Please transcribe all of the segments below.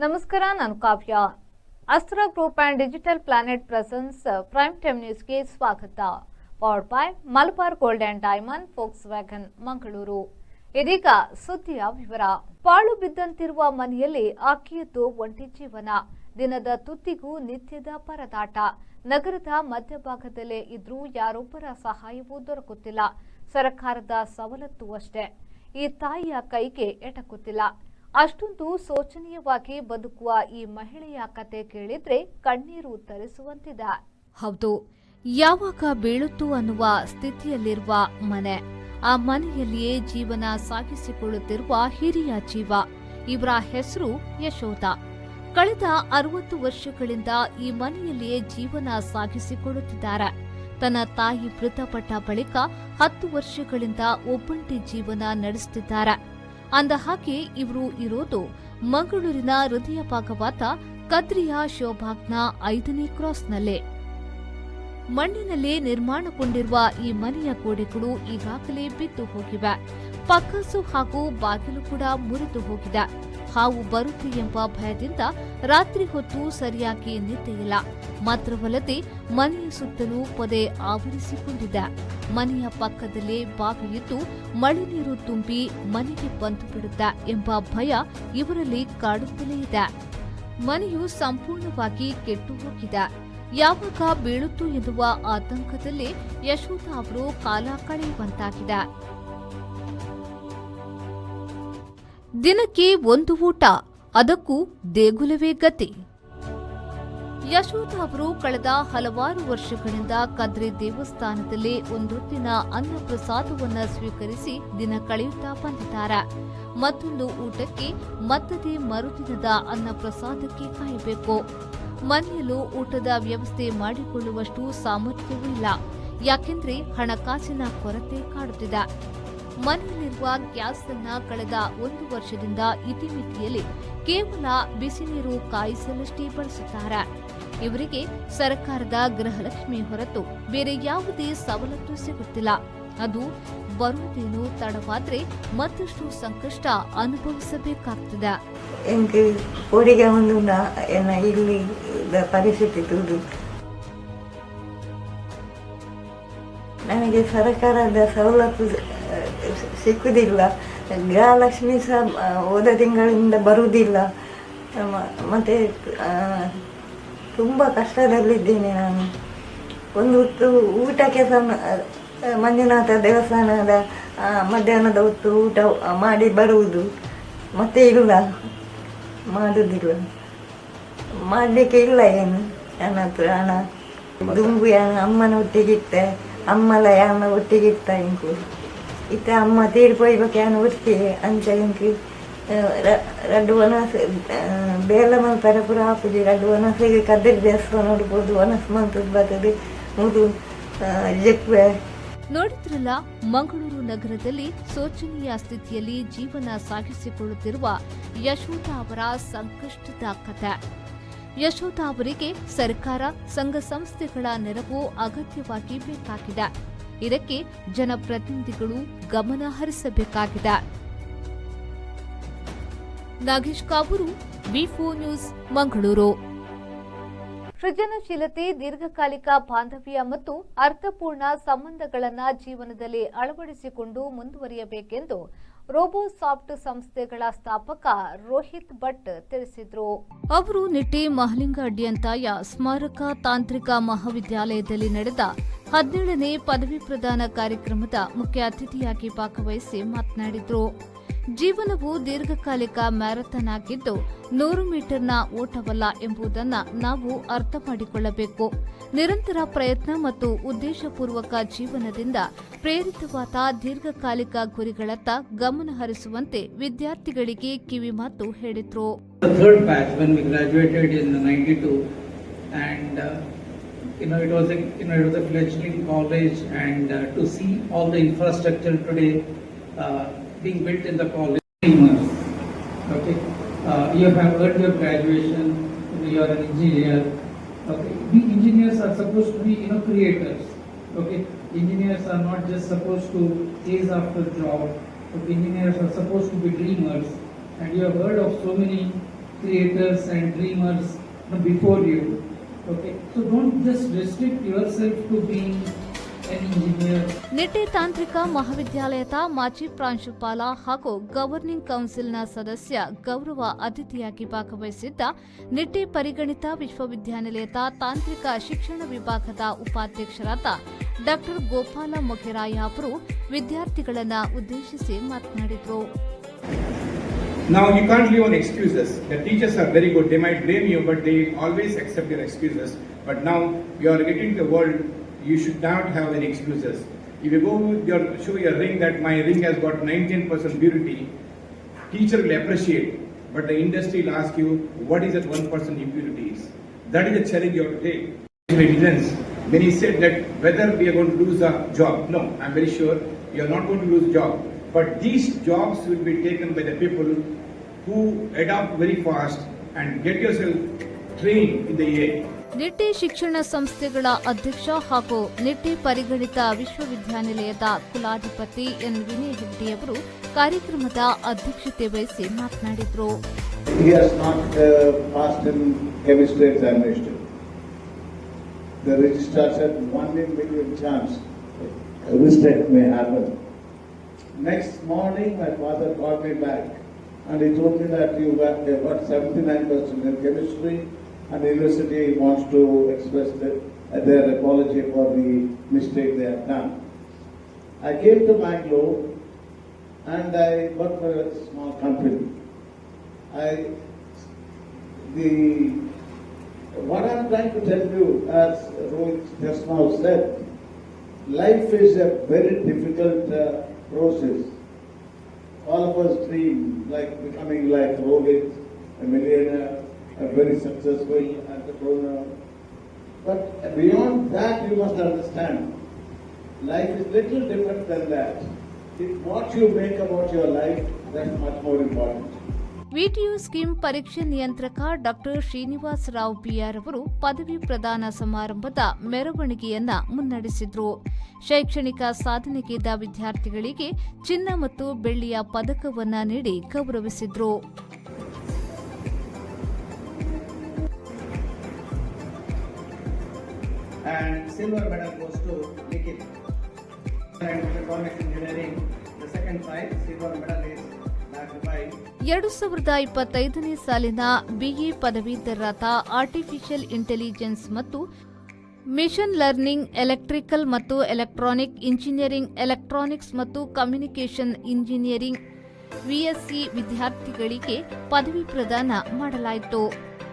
ನಮಸ್ಕಾರ, ನಾನು ಕಾವ್ಯ. ಅಸ್ತ್ರ group and digital planet presents prime time ನ್ಯೂಸ್ಗೆ ಸ್ವಾಗತ. Powered by Malabar gold and diamond, forks wagon, Mangaluru. ಇದೀಗ ಸುದ್ದಿಯ ವಿವರ. ಪಾಳು ಬಿದ್ದಂತಿರುವ ಮನೆಯಲ್ಲಿ ಆಕೆಯದ್ದು ಒಂಟಿ ಜೀವನ. ದಿನದ ತುತ್ತಿಗೂ ನಿತ್ಯದ ಪರದಾಟ. ನಗರದ ಮಧ್ಯಭಾಗದಲ್ಲೇ ಇದ್ರೂ ಯಾರೊಬ್ಬರ ಸಹಾಯವೂ ದೊರಕುತ್ತಿಲ್ಲ. ಸರ್ಕಾರದ ಸವಲತ್ತು ಅಷ್ಟೇ ಈ ತಾಯಿಯ ಕೈಗೆ ಎಟಕುತ್ತಿಲ್ಲ. ಅಷ್ಟೊಂದು ಶೋಚನೀಯವಾಗಿ ಬದುಕುವ ಈ ಮಹಿಳೆಯ ಕತೆ ಕೇಳಿದ್ರೆ ಕಣ್ಣೀರು ತರಿಸುವಂತಿದೆ. ಹೌದು, ಯಾವಾಗ ಬೀಳುತ್ತು ಅನ್ನುವ ಸ್ಥಿತಿಯಲ್ಲಿರುವ ಮನೆ, ಆ ಮನೆಯಲ್ಲಿಯೇ ಜೀವನ ಸಾಗಿಸಿಕೊಳ್ಳುತ್ತಿರುವ ಹಿರಿಯ ಜೀವ. ಇವರ ಹೆಸರು ಯಶೋಧ. ಕಳೆದ 60 ವರ್ಷಗಳಿಂದ ಈ ಮನೆಯಲ್ಲಿಯೇ ಜೀವನ ಸಾಗಿಸಿಕೊಳ್ಳುತ್ತಿದ್ದಾರೆ. ತನ್ನ ತಾಯಿ ಮೃತಪಟ್ಟ ಬಳಿಕ 10 ವರ್ಷಗಳಿಂದ ಒಬ್ಬಂಟಿ ಜೀವನ ನಡೆಸುತ್ತಿದ್ದಾರೆ. ಅಂದ ಹಾಗೆ ಇವರು ಇರೋದು ಮಂಗಳೂರಿನ ಹೃದಯ ಭಾಗವಾದ ಕದ್ರಿಯ ಶಿವಬಾಗ್ನ 5ನೇ ಕ್ರಾಸ್ನಲ್ಲೇ. ಮಣ್ಣಿನಲ್ಲಿ ನಿರ್ಮಾಣಗೊಂಡಿರುವ ಈ ಮನೆಯ ಗೋಡೆಗಳು ಈಗಾಗಲೇ ಬಿದ್ದು ಹೋಗಿವೆ. ಪಕ್ಕಾಸು ಹಾಗೂ ಬಾಗಿಲು ಕೂಡ ಮುರಿದು ಹೋಗಿದೆ. ಹಾವು ಬರುತ್ತೆ ಎಂಬ ಭಯದಿಂದ ರಾತ್ರಿ ಹೊತ್ತು ಸರಿಯಾಗಿ ನಿದ್ದೆಯಿಲ್ಲ. ಮಾತ್ರವಲ್ಲದೆ ಮನೆಯ ಸುತ್ತಲೂ ಪೊದೆ ಆವರಿಸಿಕೊಂಡಿದೆ. ಮನೆಯ ಪಕ್ಕದಲ್ಲೇ ಬಾವಿಯಿದ್ದು, ಮಳೆ ನೀರು ತುಂಬಿ ಮನೆಗೆ ಬಂದು ಬಿಡುತ್ತೆ ಎಂಬ ಭಯ ಇವರಲ್ಲಿ ಕಾಡುತ್ತಲೇ ಇದೆ. ಮನೆಯು ಸಂಪೂರ್ಣವಾಗಿ ಕೆಟ್ಟು ಹೋಗಿದೆ. ಯಾವಾಗ ಬೀಳುತ್ತೋ ಎನ್ನುವ ಆತಂಕದಲ್ಲಿ ಯಶೋಧ ಅವರು ಕಾಲ ಕಳೆಯುವಂತಾಗಿದೆ. ದಿನಕ್ಕೆ ಒಂದು ಊಟ, ಅದಕ್ಕೂ ದೇಗುಲವೇ ಗತಿ. ಯಶೋಧ ಅವರು ಕಳೆದ ಹಲವಾರು ವರ್ಷಗಳಿಂದ ಕದ್ರಿ ದೇವಸ್ಥಾನದಲ್ಲಿ ಒಂದೊತ್ತಿನ ಅನ್ನ ಪ್ರಸಾದವನ್ನ ಸ್ವೀಕರಿಸಿ ದಿನ ಕಳೆಯುತ್ತಾ ಬಂದಿದ್ದಾರೆ. ಮತ್ತೊಂದು ಊಟಕ್ಕೆ ಮತ್ತದೇ ಮರುದಿನದ ಅನ್ನ ಪ್ರಸಾದಕ್ಕೆ ಕಾಯಬೇಕು. ಮನೆಯಲ್ಲೂ ಊಟದ ವ್ಯವಸ್ಥೆ ಮಾಡಿಕೊಳ್ಳುವಷ್ಟು ಸಾಮರ್ಥ್ಯವೂ ಇಲ್ಲ. ಯಾಕೆಂದ್ರೆ ಹಣಕಾಸಿನ ಕೊರತೆ ಕಾಡುತ್ತಿದೆ. ಮನೆಯಲ್ಲಿರುವ ಗ್ಯಾಸ್ ಅನ್ನ ಕಳೆದ ಒಂದು ವರ್ಷದಿಂದ ಇತಿಮಿತಿಯಲ್ಲಿ ಕೇವಲ ಬಿಸಿ ನೀರು ಕಾಯಿಸಲಷ್ಟೇ ಬಳಸುತ್ತಾರೆ. ಇವರಿಗೆ ಸರ್ಕಾರದ ಗೃಹಲಕ್ಷ್ಮಿ ಹೊರತು ಬೇರೆ ಯಾವುದೇ ಸವಲತ್ತು ಸಿಗುತ್ತಿಲ್ಲ. ಅದು ಬರುವುದೇನೋ ತಡವಾದ್ರೆ ಮತ್ತಷ್ಟು ಸಂಕಷ್ಟ ಅನುಭವಿಸಬೇಕಾಗ್ತದೆ. ಎಂಕ್ ಪೋಡಿಗೆ ಒಂದು ಎನ್ನ ಇಲ್ಲಿ ಪರಿಸ್ಥಿತಿ ತೂದು. ನನಗೆ ಸರಕಾರದ ಸವಲತ್ತು ಸಿಕ್ಕುವುದಿಲ್ಲ. ಗೃಹಲಕ್ಷ್ಮಿ ಸಹ ಹೋದ ತಿಂಗಳಿಂದ ಬರುವುದಿಲ್ಲ. ಮತ್ತೆ ತುಂಬ ಕಷ್ಟದಲ್ಲಿದ್ದೇನೆ ನಾನು. ಒಂದು ಹೊತ್ತು ಊಟಕ್ಕೆ ಸಹ ಮಂಜುನಾಥ ದೇವಸ್ಥಾನದ ಮಧ್ಯಾಹ್ನದ ಹೊತ್ತು ಊಟ ಮಾಡಿ ಬರುವುದು. ಮತ್ತೆ ಇಲ್ಲ, ಮಾಡುವುದಿಲ್ಲ, ಮಾಡಲಿಕ್ಕೆ ಇಲ್ಲ. ಏನು ನನ್ನ ಹತ್ರ ಹಣ ದುಂಬು ಯಾನ್ ಅಮ್ಮನ ಒಟ್ಟಿಗೆ ಇತ್ತೆ, ಅಮ್ಮಲ ಯಾನ ಒಟ್ಟಿಗೆ ಇತ್ತ ಇಂಕು ಇತ್ತೆ. ಅಮ್ಮ ತೀರ್ಪೋಯ್ಬೇಕು, ಯಾನ್ ಒಟ್ಟಿಗೆ ಅಂಚ. ಇಂಕ್ ರಡ್ಡ್ ವನಸ್ ಬೇಲೆ ಮಲ್ಪರೆ ಪೂರ ಆಪುಜಿ. ರಡ್ಡ್ ವನಸಿಗೆ ಕದ್ರಿ ದೇವಸ್ಥಾನ ಪೋದು ವನಸ್ ಮಂತುದು ಬತ್ತದು ಮುದು ಜೆಪ್ಪೆ. ನೋಡಿದ್ರಲ್ಲ, ಮಂಗಳೂರು ನಗರದಲ್ಲಿ ಶೋಚನೀಯ ಸ್ಥಿತಿಯಲ್ಲಿ ಜೀವನ ಸಾಗಿಸಿಕೊಳ್ಳುತ್ತಿರುವ ಯಶೋಧ ಅವರ ಸಂಕಷ್ಟದ ಕಥೆ. ಯಶೋಧ ಅವರಿಗೆ ಸರ್ಕಾರ, ಸಂಘ ಸಂಸ್ಥೆಗಳ ನೆರವು ಅಗತ್ಯವಾಗಿ ಬೇಕಾಗಿದೆ. ಇದಕ್ಕೆ ಜನಪ್ರತಿನಿಧಿಗಳು ಗಮನ ಹರಿಸಬೇಕಾಗಿದೆ. Nagesh Kavoor, V news, Mangaluru. ಸೃಜನಶೀಲತೆ, ದೀರ್ಘಕಾಲಿಕ ಬಾಂಧವ್ಯ ಮತ್ತು ಅರ್ಥಪೂರ್ಣ ಸಂಬಂಧಗಳನ್ನು ಜೀವನದಲ್ಲಿ ಅಳವಡಿಸಿಕೊಂಡು ಮುಂದುವರಿಯಬೇಕೆಂದು ರೋಬೋಸಾಫ್ಟ್ ಸಂಸ್ಥೆಗಳ ಸ್ಥಾಪಕ ರೋಹಿತ್ ಭಟ್ ತಿಳಿಸಿದರು. ಅವರು ನಿಟ್ಟೆ ಮಹಲಿಂಗ ಅಡ್ಯಂತಾಯ ಸ್ಮಾರಕ ತಾಂತ್ರಿಕ ಮಹಾವಿದ್ಯಾಲಯದಲ್ಲಿ ನಡೆದ 17ನೇ ಪದವಿ ಪ್ರದಾನ ಕಾರ್ಯಕ್ರಮದ ಮುಖ್ಯ ಅತಿಥಿಯಾಗಿ ಭಾಗವಹಿಸಿ ಮಾತನಾಡಿದರು. ಜೀವನವು ದೀರ್ಘಕಾಲಿಕ ಮ್ಯಾರಥಾನ್ ಆಗಿದ್ದು, 100 ಮೀಟರ್ನ ಓಟವಲ್ಲ ಎಂಬುದನ್ನು ನಾವು ಅರ್ಥ ಮಾಡಿಕೊಳ್ಳಬೇಕು. ನಿರಂತರ ಪ್ರಯತ್ನ ಮತ್ತು ಉದ್ದೇಶಪೂರ್ವಕ ಜೀವನದಿಂದ ಪ್ರೇರಿತವಾದ ದೀರ್ಘಕಾಲಿಕ ಗುರಿಗಳತ್ತ ಗಮನ ಹರಿಸುವಂತೆ ವಿದ್ಯಾರ್ಥಿಗಳಿಗೆ ಕಿವಿಮಾತು ಹೇಳಿದರು. The third batch when we graduated in 92, and it was a fledgling college, and to see all the infrastructure today being built in the college. Okay, you have earned your graduation, you are an engineer. Okay, we engineers are supposed to be creators. Okay, engineers are not just supposed to chase after job. Okay, engineers are supposed to be dreamers, and you have heard of so many creators and dreamers before you. Okay, so don't just restrict yourself to being an engineer. Nitte ತಾಂತ್ರಿಕ ಮಹಾವಿದ್ಯಾಲಯದ ಮಾಜಿ ಪ್ರಾಂಶುಪಾಲ ಹಾಗೂ governing ಕೌನ್ಸಿಲ್ನ ಸದಸ್ಯ ಗೌರವ ಅತಿಥಿಯಾಗಿ ಭಾಗವಹಿಸಿದ್ದ ನಿಟ್ಟೆ ಪರಿಗಣಿತ ವಿಶ್ವವಿದ್ಯಾನಿಲಯದ ತಾಂತ್ರಿಕ ಶಿಕ್ಷಣ ವಿಭಾಗದ ಉಪಾಧ್ಯಕ್ಷರಾದ ಡಾ ಗೋಪಾಲ ಮೊಗೆರಾಯ ಅವರು ವಿದ್ಯಾರ್ಥಿಗಳನ್ನು ಉದ್ದೇಶಿಸಿ ಮಾತನಾಡಿದರು. Now you can't live on excuses. The teachers are very good. They might blame you, but they always accept your excuses. But now you are getting to the world, you should not have any excuses. If you go with your show your ring that my ring has got 19% purity, teacher will appreciate, but the industry will ask you what is that 1% impurity is. That is a challenge you have to take. Intelligence. Many said that whether we are going to lose a job. No, I'm very sure you are not going to lose job. But these jobs will be taken by the people who adapt very fast and get yourself trained in the AI. Nitte ಶಿಕ್ಷಣ ಸಂಸ್ಥೆಗಳ ಅಧ್ಯಕ್ಷ ಹಾಗೂ ನಿಟ್ಟೆ ಪರಿಗಣಿತ ವಿಶ್ವವಿದ್ಯಾನಿಲಯದ ಕುಲಾಧಿಪತಿ ಎನ್ ವಿನಯ್ ಹೆಗ್ಡೆಯವರು ಕಾರ್ಯಕ್ರಮದ ಅಧ್ಯಕ್ಷತೆ ವಹಿಸಿ ಮಾತನಾಡಿದರು. He has not passed in chemistry examination. The registrar said 1 in million chance a mistake may happen. Next morning, my father called me back and he told me that they got 79% in chemistry and the university wants to express their apology for the mistake they have done. I came to Bangalore and I worked for a small company. I, the, what I'm trying to tell you, as Rohit just now said, life is a very difficult process. All of us dream like becoming like Rohit, a millionaire, a very successful entrepreneur. But beyond that, you must understand, life is little different than that. If what you make about your life, that's much more important. VTU scheme ಪರೀಕ್ಷೆ ನಿಯಂತ್ರಕ doctor Srinivasa Rao B R ಅವರು ಪದವಿ ಪ್ರದಾನ ಸಮಾರಂಭದ ಮೆರವಣಿಗೆಯನ್ನ ಮುನ್ನಡೆಸಿದ್ರು. ಶೈಕ್ಷಣಿಕ ಸಾಧನೆಗೈದ ವಿದ್ಯಾರ್ಥಿಗಳಿಗೆ ಚಿನ್ನ ಮತ್ತು ಬೆಳ್ಳಿಯ ಪದಕವನ್ನ ನೀಡಿ ಗೌರವಿಸಿದ್ರು. And silver medal goes to Nikhil. And Electronics Engineering, the second prize, silver medal, is bagged by 2025ನೇ ಸಾಲಿನ ಬಿಎ ಪದವೀಧರರಾದ ಆರ್ಟಿಫಿಷಿಯಲ್ ಇಂಟೆಲಿಜೆನ್ಸ್ ಮತ್ತು ಮಿಷನ್ ಲರ್ನಿಂಗ್, ಎಲೆಕ್ಟ್ರಿಕಲ್ ಮತ್ತು ಎಲೆಕ್ಟ್ರಾನಿಕ್ ಇಂಜಿನಿಯರಿಂಗ್, ಎಲೆಕ್ಟ್ರಾನಿಕ್ಸ್ ಮತ್ತು ಕಮ್ಯುನಿಕೇಷನ್ ಇಂಜಿನಿಯರಿಂಗ್, ವಿಎಸ್ಸಿ ವಿದ್ಯಾರ್ಥಿಗಳಿಗೆ ಪದವಿ ಪ್ರದಾನ ಮಾಡಲಾಯಿತು.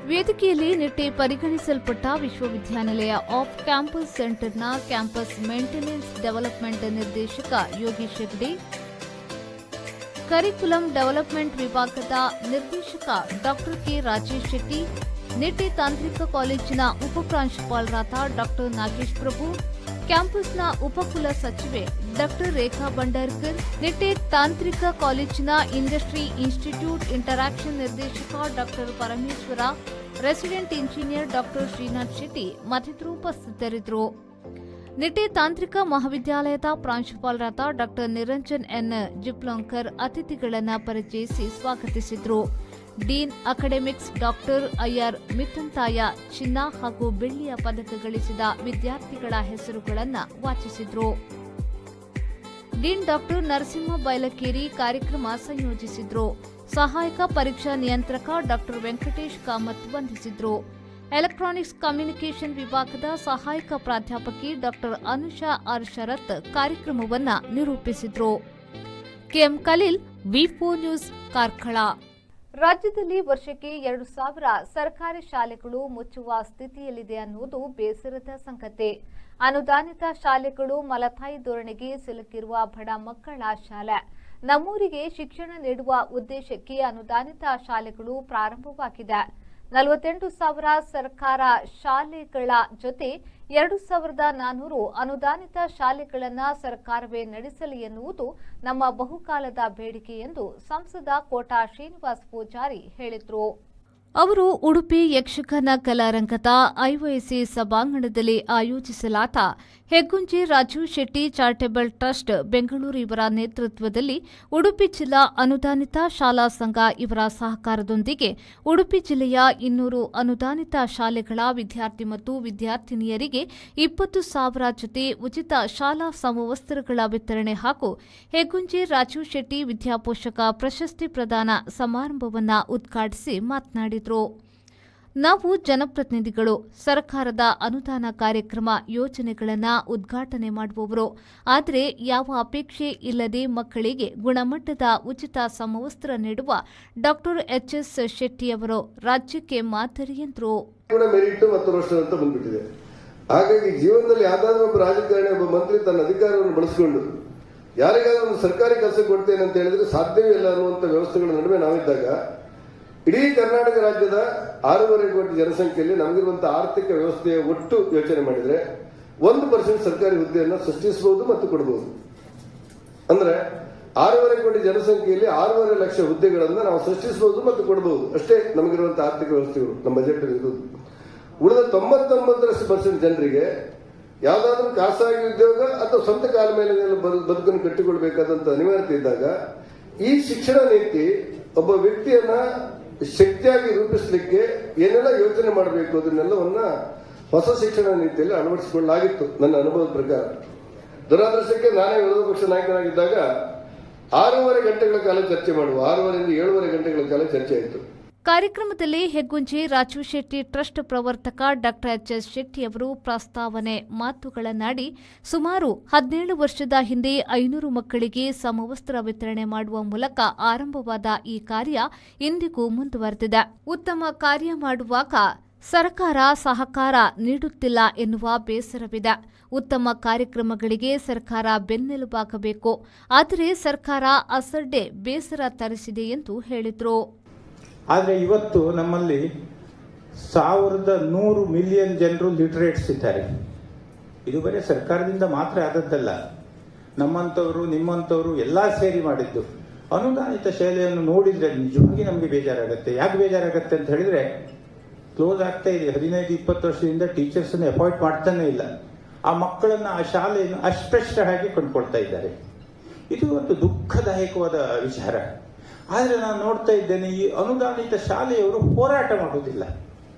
ವೇದಿಕೆಯಲ್ಲಿ ನಿಟ್ಟೆ ಪರಿಗಣಿಸಲ್ಪಟ್ಟ ವಿಶ್ವವಿದ್ಯಾನಿಲಯ ಆಫ್ ಕ್ಯಾಂಪಸ್ ಸೆಂಟರ್ನ ಕ್ಯಾಂಪಸ್ ಮೇಂಟೆನೆನ್ಸ್ ಡೆವಲಪ್ಮೆಂಟ್ ನಿರ್ದೇಶಕ ಯೋಗೀಶ್ ಹೆಗ್ಡೆ, ಕರಿಕ್ಯುಲಂ ಡೆವಲಪ್ಮೆಂಟ್ ವಿಭಾಗದ ನಿರ್ದೇಶಕ ಡಾಕ್ಟರ್ ಕೆ ರಾಜೇಶ್ ಶೆಟ್ಟಿ, ನಿಟ್ಟೆ ತಾಂತ್ರಿಕ ಕಾಲೇಜಿನ ಉಪಪ್ರಾಂಶುಪಾಲರಾದ ಡಾಕ್ಟರ್ ನಾಗೇಶ್ ಪ್ರಭು, ಕ್ಯಾಂಪಸ್ನ ಉಪಕುಲ ಸಚಿವೆ ಡಾಕ್ಟರ್ ರೇಖಾ ಭಂಡಾರ್ಕರ್, ನಿಟ್ಟೆ ತಾಂತ್ರಿಕ ಕಾಲೇಜಿನ ಇಂಡಸ್ಟ್ರಿ ಇನ್ಸ್ಟಿಟ್ಯೂಟ್ ಇಂಟರಾಕ್ಷನ್ ನಿರ್ದೇಶಕ doctor Parameshwara, resident engineer doctor Srinath Shetty ಮತ್ತಿತರರು ಉಪಸ್ಥಿತರಿದ್ದರು. ನಿಟ್ಟೆ ತಾಂತ್ರಿಕ ಮಹಾವಿದ್ಯಾಲಯದ ಪ್ರಾಂಶುಪಾಲರಾದ ಡಾಕ್ಟರ್ ನಿರಂಜನ್ ಎನ್ ಜಿಪ್ಲೋಂಕರ್ ಅತಿಥಿಗಳನ್ನು ಪರಿಚಯಿಸಿ ಸ್ವಾಗತಿಸಿದರು. Dean academics doctor IR Mithanthaya ಚಿನ್ನ ಹಾಗೂ ಬೆಳ್ಳಿಯ ಪದಕ ಗಳಿಸಿದ ವಿದ್ಯಾರ್ಥಿಗಳ ಹೆಸರುಗಳನ್ನು ವಾಚಿಸಿದರು. ಡೀನ್ ಡಾಕ್ಟರ್ ನರಸಿಂಹ ಬೈಲಕೇರಿ ಕಾರ್ಯಕ್ರಮ ಸಂಯೋಜಿಸಿದ್ರು. ಸಹಾಯಕ ಪರೀಕ್ಷಾ ನಿಯಂತ್ರಕ ಡಾಕ್ಟರ್ ವೆಂಕಟೇಶ್ ಕಾಮತ್ ವಂದಿಸಿದ್ರು. ಎಲೆಕ್ಟ್ರಾನಿಕ್ಸ್ ಕಮ್ಯುನಿಕೇಷನ್ ವಿಭಾಗದ ಸಹಾಯಕ ಪ್ರಾಧ್ಯಾಪಕಿ ಡಾಕ್ಟರ್ ಅನುಷಾ ಆರ್ ಶರತ್ ಕಾರ್ಯಕ್ರಮವನ್ನು ನಿರೂಪಿಸಿದ್ರು. KM Khaleel, V news, Karkala. ರಾಜ್ಯದಲ್ಲಿ ವರ್ಷಕ್ಕೆ 2000 ಸರ್ಕಾರಿ ಶಾಲೆಗಳು ಮುಚ್ಚುವ ಸ್ಥಿತಿಯಲ್ಲಿದೆ ಅನ್ನುವುದು ಬೇಸರದ ಸಂಗತಿ. ಅನುದಾನಿತ ಶಾಲೆಗಳು ಮಲತಾಯಿ ಧೋರಣೆಗೆ ಸಿಲುಕಿರುವ ಬಡ ಮಕ್ಕಳ ಶಾಲೆ. ನಮ್ಮೂರಿಗೆ ಶಿಕ್ಷಣ ನೀಡುವ ಉದ್ದೇಶಕ್ಕೆ ಅನುದಾನಿತ ಶಾಲೆಗಳು ಪ್ರಾರಂಭವಾಗಿದೆ. 48,000 ಸರ್ಕಾರ ಶಾಲೆಗಳ ಜೊತೆ 2400 ಅನುದಾನಿತ ಶಾಲೆಗಳನ್ನು ಸರ್ಕಾರವೇ ನಡೆಸಲಿ ಎನ್ನುವುದು ನಮ್ಮ ಬಹುಕಾಲದ ಬೇಡಿಕೆ ಎಂದು ಸಂಸದ ಕೋಟಾ ಶ್ರೀನಿವಾಸ್ ಪೂಜಾರಿ ಹೇಳಿದರು. ಅವರು ಉಡುಪಿ ಯಕ್ಷಗಾನ ಕಲಾರಂಗದ ಐವೈಸಿ ಸಭಾಂಗಣದಲ್ಲಿ ಆಯೋಜಿಸಲಾದ ಹೆಗ್ಗುಂಜೆ ರಾಜೀವ್ ಶೆಟ್ಟಿ ಚಾರಿಟಬಲ್ ಟ್ರಸ್ಟ್, ಬೆಂಗಳೂರು ಇವರ ನೇತೃತ್ವದಲ್ಲಿ ಉಡುಪಿ ಜಿಲ್ಲಾ ಅನುದಾನಿತ ಶಾಲಾ ಸಂಘ ಇವರ ಸಹಕಾರದೊಂದಿಗೆ ಉಡುಪಿ ಜಿಲ್ಲೆಯ 200 ಅನುದಾನಿತ ಶಾಲೆಗಳ ವಿದ್ಯಾರ್ಥಿ ಮತ್ತು ವಿದ್ಯಾರ್ಥಿನಿಯರಿಗೆ 20,000 ಜೊತೆ ಉಚಿತ ಶಾಲಾ ಸಮವಸ್ತ್ರಗಳ ವಿತರಣೆ ಹಾಗೂ ಹೆಗ್ಗುಂಜೆ ರಾಜೀವ್ ಶೆಟ್ಟಿ ವಿದ್ಯಾಪೋಷಕ ಪ್ರಶಸ್ತಿ ಪ್ರದಾನ ಸಮಾರಂಭವನ್ನು ಉದ್ಘಾಟಿಸಿ ಮಾತನಾಡಿದರು. ನಾವು ಜನಪ್ರತಿನಿಧಿಗಳು, ಸರ್ಕಾರದ ಅನುದಾನ ಕಾರ್ಯಕ್ರಮ, ಯೋಜನೆಗಳನ್ನು ಉದ್ಘಾಟನೆ ಮಾಡುವವರು. ಆದರೆ ಯಾವ ಅಪೇಕ್ಷೆ ಇಲ್ಲದೆ ಮಕ್ಕಳಿಗೆ ಗುಣಮಟ್ಟದ ಉಚಿತ ಸಮವಸ್ತ್ರ ನೀಡುವ ಡಾಕ್ಟರ್ ಎಚ್ಎಸ್ ಶೆಟ್ಟಿಯವರು ರಾಜ್ಯಕ್ಕೆ ಮಾದರಿ ಎಂದರು. ಕೂಡ ಮೆರಿಟ್ ಮತ್ತು ರೋಸ್ಟರ್ ಅಂತ ಬಂದ್ಬಿಟ್ಟಿದೆ. ಹಾಗಾಗಿ ಜೀವನದಲ್ಲಿ ಯಾವ್ದಾದ್ರು ಒಬ್ಬ ರಾಜಕಾರಣಿ, ಒಬ್ಬ ಮಂತ್ರಿ ತನ್ನ ಅಧಿಕಾರವನ್ನು ಬಳಸಿಕೊಂಡು ಯಾರಿಗಾದ್ರೂ ಒಂದು ಸರ್ಕಾರಿ ಕೆಲಸ ಕೊಡ್ತೇನೆ ಅಂತ ಹೇಳಿದ್ರೆ ಸಾಧ್ಯವೇ ಇಲ್ಲ ಅನ್ನುವಂಥ ವ್ಯವಸ್ಥೆಗಳ ನಡುವೆ ನಾವಿದ್ದಾಗ, ಇಡೀ ಕರ್ನಾಟಕ ರಾಜ್ಯದ 6.5 ಕೋಟಿ ಜನಸಂಖ್ಯೆಯಲ್ಲಿ ನಮಗಿರುವಂತಹ ಆರ್ಥಿಕ ವ್ಯವಸ್ಥೆಯ ಒಟ್ಟು ಯೋಚನೆ ಮಾಡಿದ್ರೆ 1% ಸರ್ಕಾರಿ ಹುದ್ದೆಯನ್ನು ಸೃಷ್ಟಿಸಬಹುದು ಮತ್ತು ಕೊಡಬಹುದು. ಅಂದ್ರೆ 6.5 ಕೋಟಿ ಜನಸಂಖ್ಯೆಯಲ್ಲಿ 6.5 ಲಕ್ಷ ಹುದ್ದೆಗಳನ್ನು ನಾವು ಸೃಷ್ಟಿಸಬಹುದು ಮತ್ತು ಕೊಡಬಹುದು. ಅಷ್ಟೇ ನಮಗಿರುವಂತಹ ಆರ್ಥಿಕ ವ್ಯವಸ್ಥೆಗಳು, ನಮ್ಮ ಬಜೆಟ್ ಇರುವುದು. ಉಳಿದ 99ರಷ್ಟು ಪರ್ಸೆಂಟ್ ಜನರಿಗೆ ಯಾವುದಾದ್ರೂ ಖಾಸಗಿ ಉದ್ಯೋಗ ಅಥವಾ ಸ್ವಂತ ಕಾಲ ಮೇಲೆ ಬದುಕನ್ನು ಕಟ್ಟಿಕೊಳ್ಬೇಕಾದಂತ ಅನಿವಾರ್ಯತೆ ಇದ್ದಾಗ, ಈ ಶಿಕ್ಷಣ ನೀತಿ ಒಬ್ಬ ವ್ಯಕ್ತಿಯನ್ನ ಶಕ್ತಿಯಾಗಿ ರೂಪಿಸಲಿಕ್ಕೆ ಏನೆಲ್ಲ ಯೋಚನೆ ಮಾಡಬೇಕು, ಅದನ್ನೆಲ್ಲವನ್ನ ಹೊಸ ಶಿಕ್ಷಣ ನೀತಿಯಲ್ಲಿ ಅಳವಡಿಸಿಕೊಳ್ಳಲಾಗಿತ್ತು ನನ್ನ ಅನುಭವದ ಪ್ರಕಾರ. ದುರಾದೃಷ್ಟಕ್ಕೆ ನಾನೇ ವಿರೋಧ ಪಕ್ಷ ನಾಯಕನಾಗಿದ್ದಾಗ 6.5 ಗಂಟೆಗಳ ಕಾಲ ಚರ್ಚೆ ಮಾಡುವ, 6.5ರಿಂದ 7.5 ಗಂಟೆಗಳ ಕಾಲ ಚರ್ಚೆ ಆಯಿತು. ಕಾರ್ಯಕ್ರಮದಲ್ಲಿ ಹೆಗ್ಗುಂಜೆ ರಾಜೀವ್ ಶೆಟ್ಟಿ ಟ್ರಸ್ಟ್ ಪ್ರವರ್ತಕ ಡಾಕ್ಟರ್ ಎಚ್ಎಸ್ ಶೆಟ್ಟಿ ಅವರು ಪ್ರಸ್ತಾವನೆ ಮಾತುಗಳನ್ನಾಡಿ, ಸುಮಾರು 17 ವರ್ಷದ ಹಿಂದೆ 500 ಮಕ್ಕಳಿಗೆ ಸಮವಸ್ತ್ರ ವಿತರಣೆ ಮಾಡುವ ಮೂಲಕ ಆರಂಭವಾದ ಈ ಕಾರ್ಯ ಇಂದಿಗೂ ಮುಂದುವರೆದಿದೆ. ಉತ್ತಮ ಕಾರ್ಯ ಮಾಡುವಾಗ ಸರ್ಕಾರ ಸಹಕಾರ ನೀಡುತ್ತಿಲ್ಲ ಎನ್ನುವ ಬೇಸರವಿದೆ. ಉತ್ತಮ ಕಾರ್ಯಕ್ರಮಗಳಿಗೆ ಸರ್ಕಾರ ಬೆನ್ನೆಲುಬಾಗಬೇಕು. ಆದರೆ ಸರ್ಕಾರ ಅಸಡ್ಡೆ, ಬೇಸರ ತರಿಸಿದೆ ಎಂದು ಹೇಳಿದರು. ಆದರೆ ಇವತ್ತು ನಮ್ಮಲ್ಲಿ 1100 ಮಿಲಿಯನ್ ಜನರು ಲಿಟರೇಟ್ಸ್ ಇದ್ದಾರೆ. ಇದು ಬರೀ ಸರ್ಕಾರದಿಂದ ಮಾತ್ರ ಆದದ್ದಲ್ಲ, ನಮ್ಮಂಥವರು, ನಿಮ್ಮಂಥವರು ಎಲ್ಲ ಸೇರಿ ಮಾಡಿದ್ದು. ಅನುದಾನಿತ ಶಾಲೆಯನ್ನು ನೋಡಿದರೆ ನಿಜವಾಗಿ ನಮಗೆ ಬೇಜಾರಾಗುತ್ತೆ. ಯಾಕೆ ಬೇಜಾರಾಗುತ್ತೆ ಅಂತ ಹೇಳಿದ್ರೆ, ಕ್ಲೋಸ್ ಆಗ್ತಾ ಇದೆ. 15-20 ವರ್ಷದಿಂದ ಟೀಚರ್ಸನ್ನು ಅಪಾಯಿಂಟ್ ಮಾಡ್ತಾನೆ ಇಲ್ಲ. ಆ ಮಕ್ಕಳನ್ನು, ಆ ಶಾಲೆಯನ್ನು ಅಷ್ಟಷ್ಟ ಹಾಗೆ ಕೊಂಡ್ಕೊಳ್ತಾ ಇದ್ದಾರೆ. ಇದು ಒಂದು ದುಃಖದಾಯಕವಾದ ವಿಚಾರ. ಆದರೆ ನಾನು ನೋಡ್ತಾ ಇದ್ದೇನೆ, ಈ ಅನುದಾನಿತ ಶಾಲೆಯವರು ಹೋರಾಟ ಮಾಡುವುದಿಲ್ಲ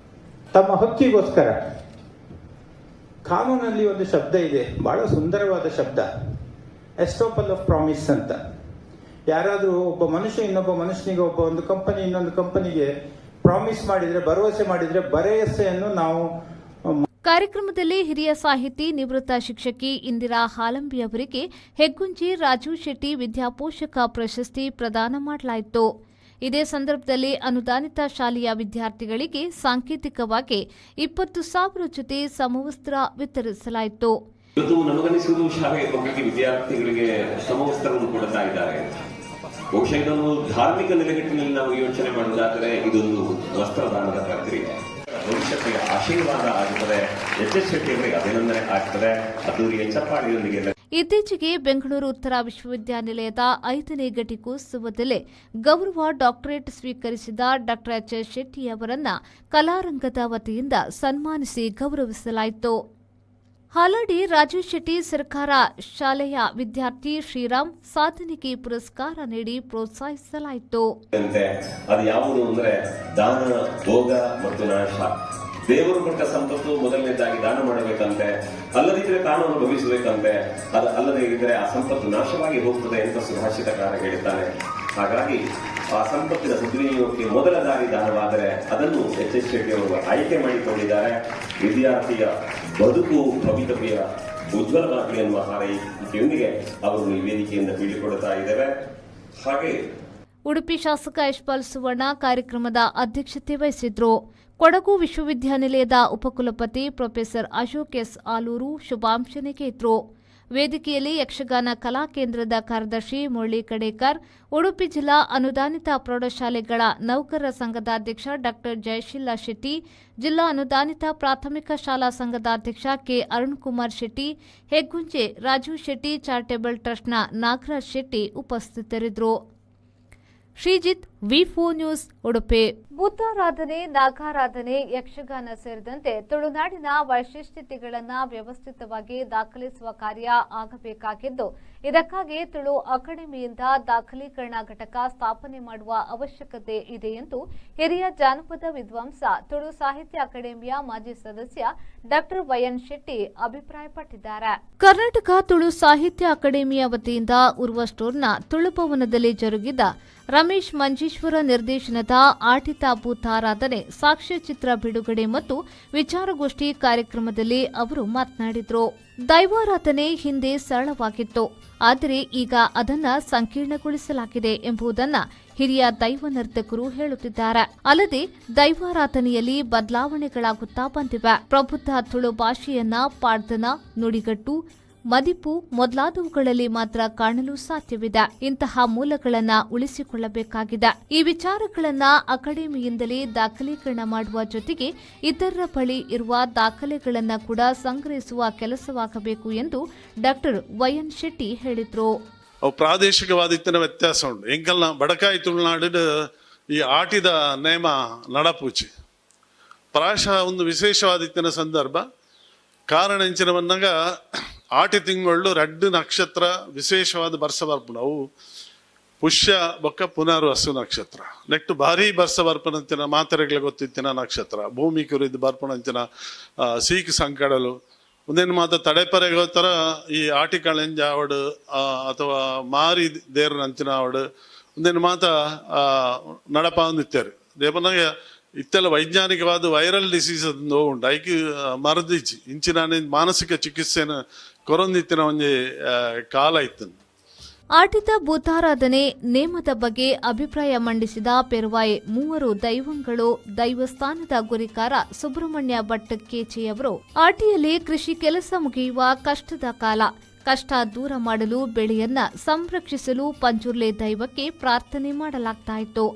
ತಮ್ಮ ಹಕ್ಕಿಗೋಸ್ಕರ. ಕಾನೂನಲ್ಲಿ ಒಂದು ಶಬ್ದ ಇದೆ, ಬಹಳ ಸುಂದರವಾದ ಶಬ್ದ, ಎಸ್ಟೋಪಲ್ ಆಫ್ ಪ್ರಾಮಿಸ್ ಅಂತ. ಯಾರಾದರೂ ಒಬ್ಬ ಮನುಷ್ಯ ಇನ್ನೊಬ್ಬ ಮನುಷ್ಯನಿಗೆ, ಒಬ್ಬ ಒಂದು ಕಂಪನಿ ಇನ್ನೊಂದು ಕಂಪನಿಗೆ ಪ್ರಾಮಿಸ್ ಮಾಡಿದ್ರೆ, ಭರವಸೆ ಮಾಡಿದ್ರೆ, ಭರವಸೆಯನ್ನು ನಾವು ಕಾರ್ಯಕ್ರಮದಲ್ಲಿ ಹಿರಿಯ ಸಾಹಿತಿ, ನಿವೃತ್ತ ಶಿಕ್ಷಕಿ ಇಂದಿರಾ ಹಾಲಂಬಿ ಅವರಿಗೆ ಹೆಗ್ಗುಂಜಿ ರಾಜೀವ್ ಶೆಟ್ಟಿ ವಿದ್ಯಾಪೋಷಕ ಪ್ರಶಸ್ತಿ ಪ್ರದಾನ ಮಾಡಲಾಯಿತು. ಇದೇ ಸಂದರ್ಭದಲ್ಲಿ ಅನುದಾನಿತ ಶಾಲೆಯ ವಿದ್ಯಾರ್ಥಿಗಳಿಗೆ ಸಾಂಕೇತಿಕವಾಗಿ 20,000 ಜೊತೆ ಸಮವಸ್ತ್ರ ವಿತರಿಸಲಾಯಿತು. ಇವತ್ತು ನಮಗನಿಸುವುದು ಶಾಲೆಯ ಮಕ್ಕಳಿಗೆ, ವಿದ್ಯಾರ್ಥಿಗಳಿಗೆ ಸಮವಸ್ತ್ರವನ್ನು ಕೊಡ್ತಾ ಇದ್ದಾರೆ ಅಂತ. ಬಹುಶಃ ಇದೊಂದು ಧಾರ್ಮಿಕ ನೆಲೆಗಟ್ಟಿನಲ್ಲಿ ನಾವು ಯೋಚನೆ ಮಾಡುವುದಾದರೆ ಇದೊಂದು ವಸ್ತ್ರದಾನದ ಪ್ರಕ್ರಿಯೆ. ಭವಿಷ್ಯತ್ತಿಗೆ ಆಶೀರ್ವಾದ ಆಗುತ್ತದೆ. ಎಚ್ ಎಸ್ ಶೆಟ್ಟಿ ಅವರಿಗೆ ಅಭಿನಂದನೆ ಆಗ್ತದೆ. ಅದ್ದೂರಿಯ ಚಪ್ಪಾಳೆಯೊಂದಿಗೆ. ಇತ್ತೀಚೆಗೆ ಬೆಂಗಳೂರು ಉತ್ತರ ವಿಶ್ವವಿದ್ಯಾನಿಲಯದ ಐದನೇ ಘಟಿಕೋತ್ಸವದಲ್ಲಿ ಗೌರವ ಡಾಕ್ಟರೇಟ್ ಸ್ವೀಕರಿಸಿದ ಡಾ ಎಚ್ ಎಸ್ ಶೆಟ್ಟಿ ಅವರನ್ನ ಕಲಾರಂಗದ ವತಿಯಿಂದ ಸನ್ಮಾನಿಸಿ ಗೌರವಿಸಲಾಯಿತು. ಹಾಲಾಡಿ ರಾಜೀವ್ ಶೆಟ್ಟಿ ಸರ್ಕಾರ ಶಾಲೆಯ ವಿದ್ಯಾರ್ಥಿ ಶ್ರೀರಾಮ್ ಸಾಧನೆಗೆ ಪುರಸ್ಕಾರ ನೀಡಿ ಪ್ರೋತ್ಸಾಹಿಸಲಾಯಿತು. ಅಂತೆ. ಅದು ಯಾವುದು ಅಂದ್ರೆ ದಾನ, ಭೋಗ ಮತ್ತು ನಾಶ. ದೇವರು ಕೊಟ್ಟ ಸಂಪತ್ತು ಮೊದಲನೇದಾಗಿ ದಾನ ಮಾಡಬೇಕಂತೆ. ಅಲ್ಲದಿದ್ರೆ ತಾನು ಅನುಭವಿಸಬೇಕಂತೆ. ಅದು ಅಲ್ಲದೆ ಇದ್ದರೆ ಆ ಸಂಪತ್ತು ನಾಶವಾಗಿ ಹೋಗ್ತದೆ ಅಂತ ಸುಭಾಷಿತಕಾರ ಹೇಳಿದ್ದಾನೆ. ಹಾಗಾಗಿ ಆ ಸಂಪತ್ತಿನ ಸದ್ವಿನಿಯೋಗಕ್ಕೆ ಮೊದಲ ದಾರಿ ದಾನವಾದರೆ ಅದನ್ನು ಎಚ್ ಎಸ್ ಶೆಟ್ಟಿ ಅವರು ಆಯ್ಕೆ ಮಾಡಿಕೊಂಡಿದ್ದಾರೆ. ವಿದ್ಯಾರ್ಥಿಯ ಬದುಕು ಭವಿತವ್ಯ ಉಜ್ವಲವಾಗಲಿ ಎನ್ನುವ ಹಾರೈಕೆಯೊಂದಿಗೆ ಅವರು ಈ ವೇದಿಕೆಯಿಂದ ಬೀಳ್ಕೊಡುತ್ತಾ ಇದ್ದೇವೆ. ಹಾಗೆ ಉಡುಪಿ ಶಾಸಕ ಯಶ್ಪಾಲ್ ಸುವರ್ಣ ಕಾರ್ಯಕ್ರಮದ ಅಧ್ಯಕ್ಷತೆ ವಹಿಸಿದ್ರು. ಕೊಡಗು ವಿಶ್ವವಿದ್ಯಾನಿಲಯದ ಉಪಕುಲಪತಿ ಪ್ರೊಫೆಸರ್ ಅಶೋಕ್ ಎಸ್ ಆಲೂರು ಶುಭಾಶಯ. ವೇದಿಕೆಯಲ್ಲಿ ಯಕ್ಷಗಾನ ಕಲಾ ಕೇಂದ್ರದ ಕಾರ್ಯದರ್ಶಿ ಮುರಳಿ ಕಡೇಕರ್, ಉಡುಪಿ ಜಿಲ್ಲಾ ಅನುದಾನಿತ ಪ್ರೌಢಶಾಲೆಗಳ ನೌಕರರ ಸಂಘದ ಅಧ್ಯಕ್ಷ ಡಾ ಜಯಶೀಲಾ ಶೆಟ್ಟಿ, ಜಿಲ್ಲಾ ಅನುದಾನಿತ ಪ್ರಾಥಮಿಕ ಶಾಲಾ ಸಂಘದ ಅಧ್ಯಕ್ಷ ಕೆ ಅರುಣ್ಕುಮಾರ್ ಶೆಟ್ಟಿ, ಹೆಗ್ಗುಂಜೆ ರಾಜೀವ್ ಶೆಟ್ಟಿ ಚಾರಿಟೇಬಲ್ ಟ್ರಸ್ಟ್ನ ನಾಗರಾಜ್ ಶೆಟ್ಟಿ ಉಪಸ್ಥಿತರಿದ್ದರು. ಶ್ರೀಜಿತ್, ವಿ4 ನ್ಯೂಸ್, ಉಡುಪಿ. ಭೂತಾರಾಧನೆ, ನಾಗಾರಾಧನೆ, ಯಕ್ಷಗಾನ ಸೇರಿದಂತೆ ತುಳುನಾಡಿನ ವೈಶಿಷ್ಟ್ಯತೆಗಳನ್ನು ವ್ಯವಸ್ಥಿತವಾಗಿ ದಾಖಲಿಸುವ ಕಾರ್ಯ ಆಗಬೇಕಾಗಿದ್ದು, ಇದಕ್ಕಾಗಿ ತುಳು ಅಕಾಡೆಮಿಯಿಂದ ದಾಖಲೀಕರಣ ಘಟಕ ಸ್ಥಾಪನೆ ಮಾಡುವ ಅವಶ್ಯಕತೆ ಇದೆ ಎಂದು ಹಿರಿಯ ಜಾನಪದ ವಿದ್ವಾಂಸ, ತುಳು ಸಾಹಿತ್ಯ ಅಕಾಡೆಮಿಯ ಮಾಜಿ ಸದಸ್ಯ ಡಾಕ್ಟರ್ ವೈಎನ್ ಶೆಟ್ಟಿ ಅಭಿಪ್ರಾಯಪಟ್ಟಿದ್ದಾರೆ. ಕರ್ನಾಟಕ ತುಳು ಸಾಹಿತ್ಯ ಅಕಾಡೆಮಿಯ ವತಿಯಿಂದ ಉರ್ವ ಸ್ಟೋರ್ನ ತುಳುಭವನದಲ್ಲಿ ಜರುಗಿದ ರಮೇಶ್ ಮಂಜೇಶ್ವರ ನಿರ್ದೇಶನದ ಆಟಿತ ಭೂತಾರಾಧನೆ ಸಾಕ್ಷ್ಯಚಿತ್ರ ಬಿಡುಗಡೆ ಮತ್ತು ವಿಚಾರಗೋಷ್ಠಿ ಕಾರ್ಯಕ್ರಮದಲ್ಲಿ ಅವರು ಮಾತನಾಡಿದರು. ದೈವಾರಾಧನೆ ಹಿಂದೆ ಸರಳವಾಗಿತ್ತು, ಆದರೆ ಈಗ ಅದನ್ನ ಸಂಕೀರ್ಣಗೊಳಿಸಲಾಗಿದೆ ಎಂಬುದನ್ನ ಹಿರಿಯ ದೈವ ನರ್ತಕರು ಹೇಳುತ್ತಿದ್ದಾರೆ. ಅಲ್ಲದೆ ದೈವಾರಾಧನೆಯಲ್ಲಿ ಬದಲಾವಣೆಗಳಾಗುತ್ತಾ ಬಂದಿವೆ. ಪ್ರಬುದ್ಧ ತುಳು ಭಾಷೆಯನ್ನ ಪಾಡ್ದನ, ನುಡಿಗಟ್ಟು, ಮದಿಪು ಮೊದಲಾದವುಗಳಲ್ಲಿ ಮಾತ್ರ ಕಾಣಲು ಸಾಧ್ಯವಿದೆ. ಇಂತಹ ಮೂಲಗಳನ್ನ ಉಳಿಸಿಕೊಳ್ಳಬೇಕಾಗಿದೆ. ಈ ವಿಚಾರಗಳನ್ನ ಅಕಾಡೆಮಿಯಿಂದಲೇ ದಾಖಲೀಕರಣ ಮಾಡುವ ಜೊತೆಗೆ ಇತರರ ಬಳಿ ಇರುವ ದಾಖಲೆಗಳನ್ನ ಕೂಡ ಸಂಗ್ರಹಿಸುವ ಕೆಲಸವಾಗಬೇಕು ಎಂದು ಡಾಕ್ಟರ್ ವೈಎನ್ ಶೆಟ್ಟಿ ಹೇಳಿದರು. ಅವು ಪ್ರಾದೇಶಿಕವಾದ ಇತ್ತಿನ ವ್ಯತ್ಯಾಸ ಉಂಟು. ಎಂಕಲ್ನ ಬಡಕಾಯಿ ತುಳುನಾಡು ಈ ಆಟಿದ ನೇಮ ನಡಪೂಚಿ ಪ್ರಾಯಶಃ ಒಂದು ವಿಶೇಷವಾದ ಇತ್ತಿನ ಸಂದರ್ಭ. ಕಾರಣ ಎಂಚಿನ ಬಂದಾಗ, ಆಟಿ ತಿಂಗಳು ರಡ್ಡು ನಕ್ಷತ್ರ ವಿಶೇಷವಾದ ಬರ್ಸ ಬರ್ಪುಂಡು. ಅವು ಪುಷ್ಯ ಬೊಕ್ಕ ಪುನರ್ವಸು ನಕ್ಷತ್ರ. ನೆಕ್ಸ್ಟ್ ಭಾರಿ ಬರ್ಸ ಬರ್ಪನಂಚಿನ ಮಾತೆರೆಗ್ಲ ಗೊತ್ತಿತ್ತಿನ ನಕ್ಷತ್ರ. ಭೂಮಿ ಕುರಿದು ಬರ್ಪನಂಚಿನ ಸೀಕ್ ಸಂಕಡಲು ಒಂದೇನು ಮಾತ ತಡೆಪರೆಗೋತ್ತರ ಈ ಆಟಿ ಕಳೆಂಜ ಆವಡು ಅಥವಾ ಮಾರಿ ದೇರ್ನಂಚಿನ ಆವಡು ಒಂದೇನು ಮಾತ ನಡಪಾವೊಂದಿತ್ತೆರ್. ದೇಪನಾಗ ಇತ್ತೆಲ್ಲ ವೈಜ್ಞಾನಿಕವಾದ ವೈರಲ್ ಡಿಸೀಸ್ ಉಂಟು, ಐಕ್ ಮರದಿಚ್ಚಿ ಇಂಚಿನ ಮಾನಸಿಕ ಚಿಕಿತ್ಸೆನ ಕೊರೊಂದಿತ್ತಿನ ಒಂಜಿ ಕಾಲ ಇತ್ತು. ಆಟಿತ ಭೂತಾರಾಧನೆ ನೇಮದ ಬಗ್ಗೆ ಅಭಿಪ್ರಾಯ ಮಂಡಿಸಿದ ಪೆರುವಾಯಿ ಮೂವರು ದೈವಂಗಳು ದೈವಸ್ಥಾನದ ಗುರಿಕಾರ ಸುಬ್ರಹ್ಮಣ್ಯ ಭಟ್ ಕೇಚೆಯವರು, ಆಟಿಯಲ್ಲಿ ಕೃಷಿ ಕೆಲಸ ಮುಗಿಯುವ ಕಷ್ಟದ ಕಾಲ. ಕಷ್ಟ ದೂರ ಮಾಡಲು, ಬೆಳೆಯನ್ನ ಸಂರಕ್ಷಿಸಲು ಪಂಜುರ್ಲೆ ದೈವಕ್ಕೆ ಪ್ರಾರ್ಥನೆ ಮಾಡಲಾಗ್ತಾಯಿತ್ತು.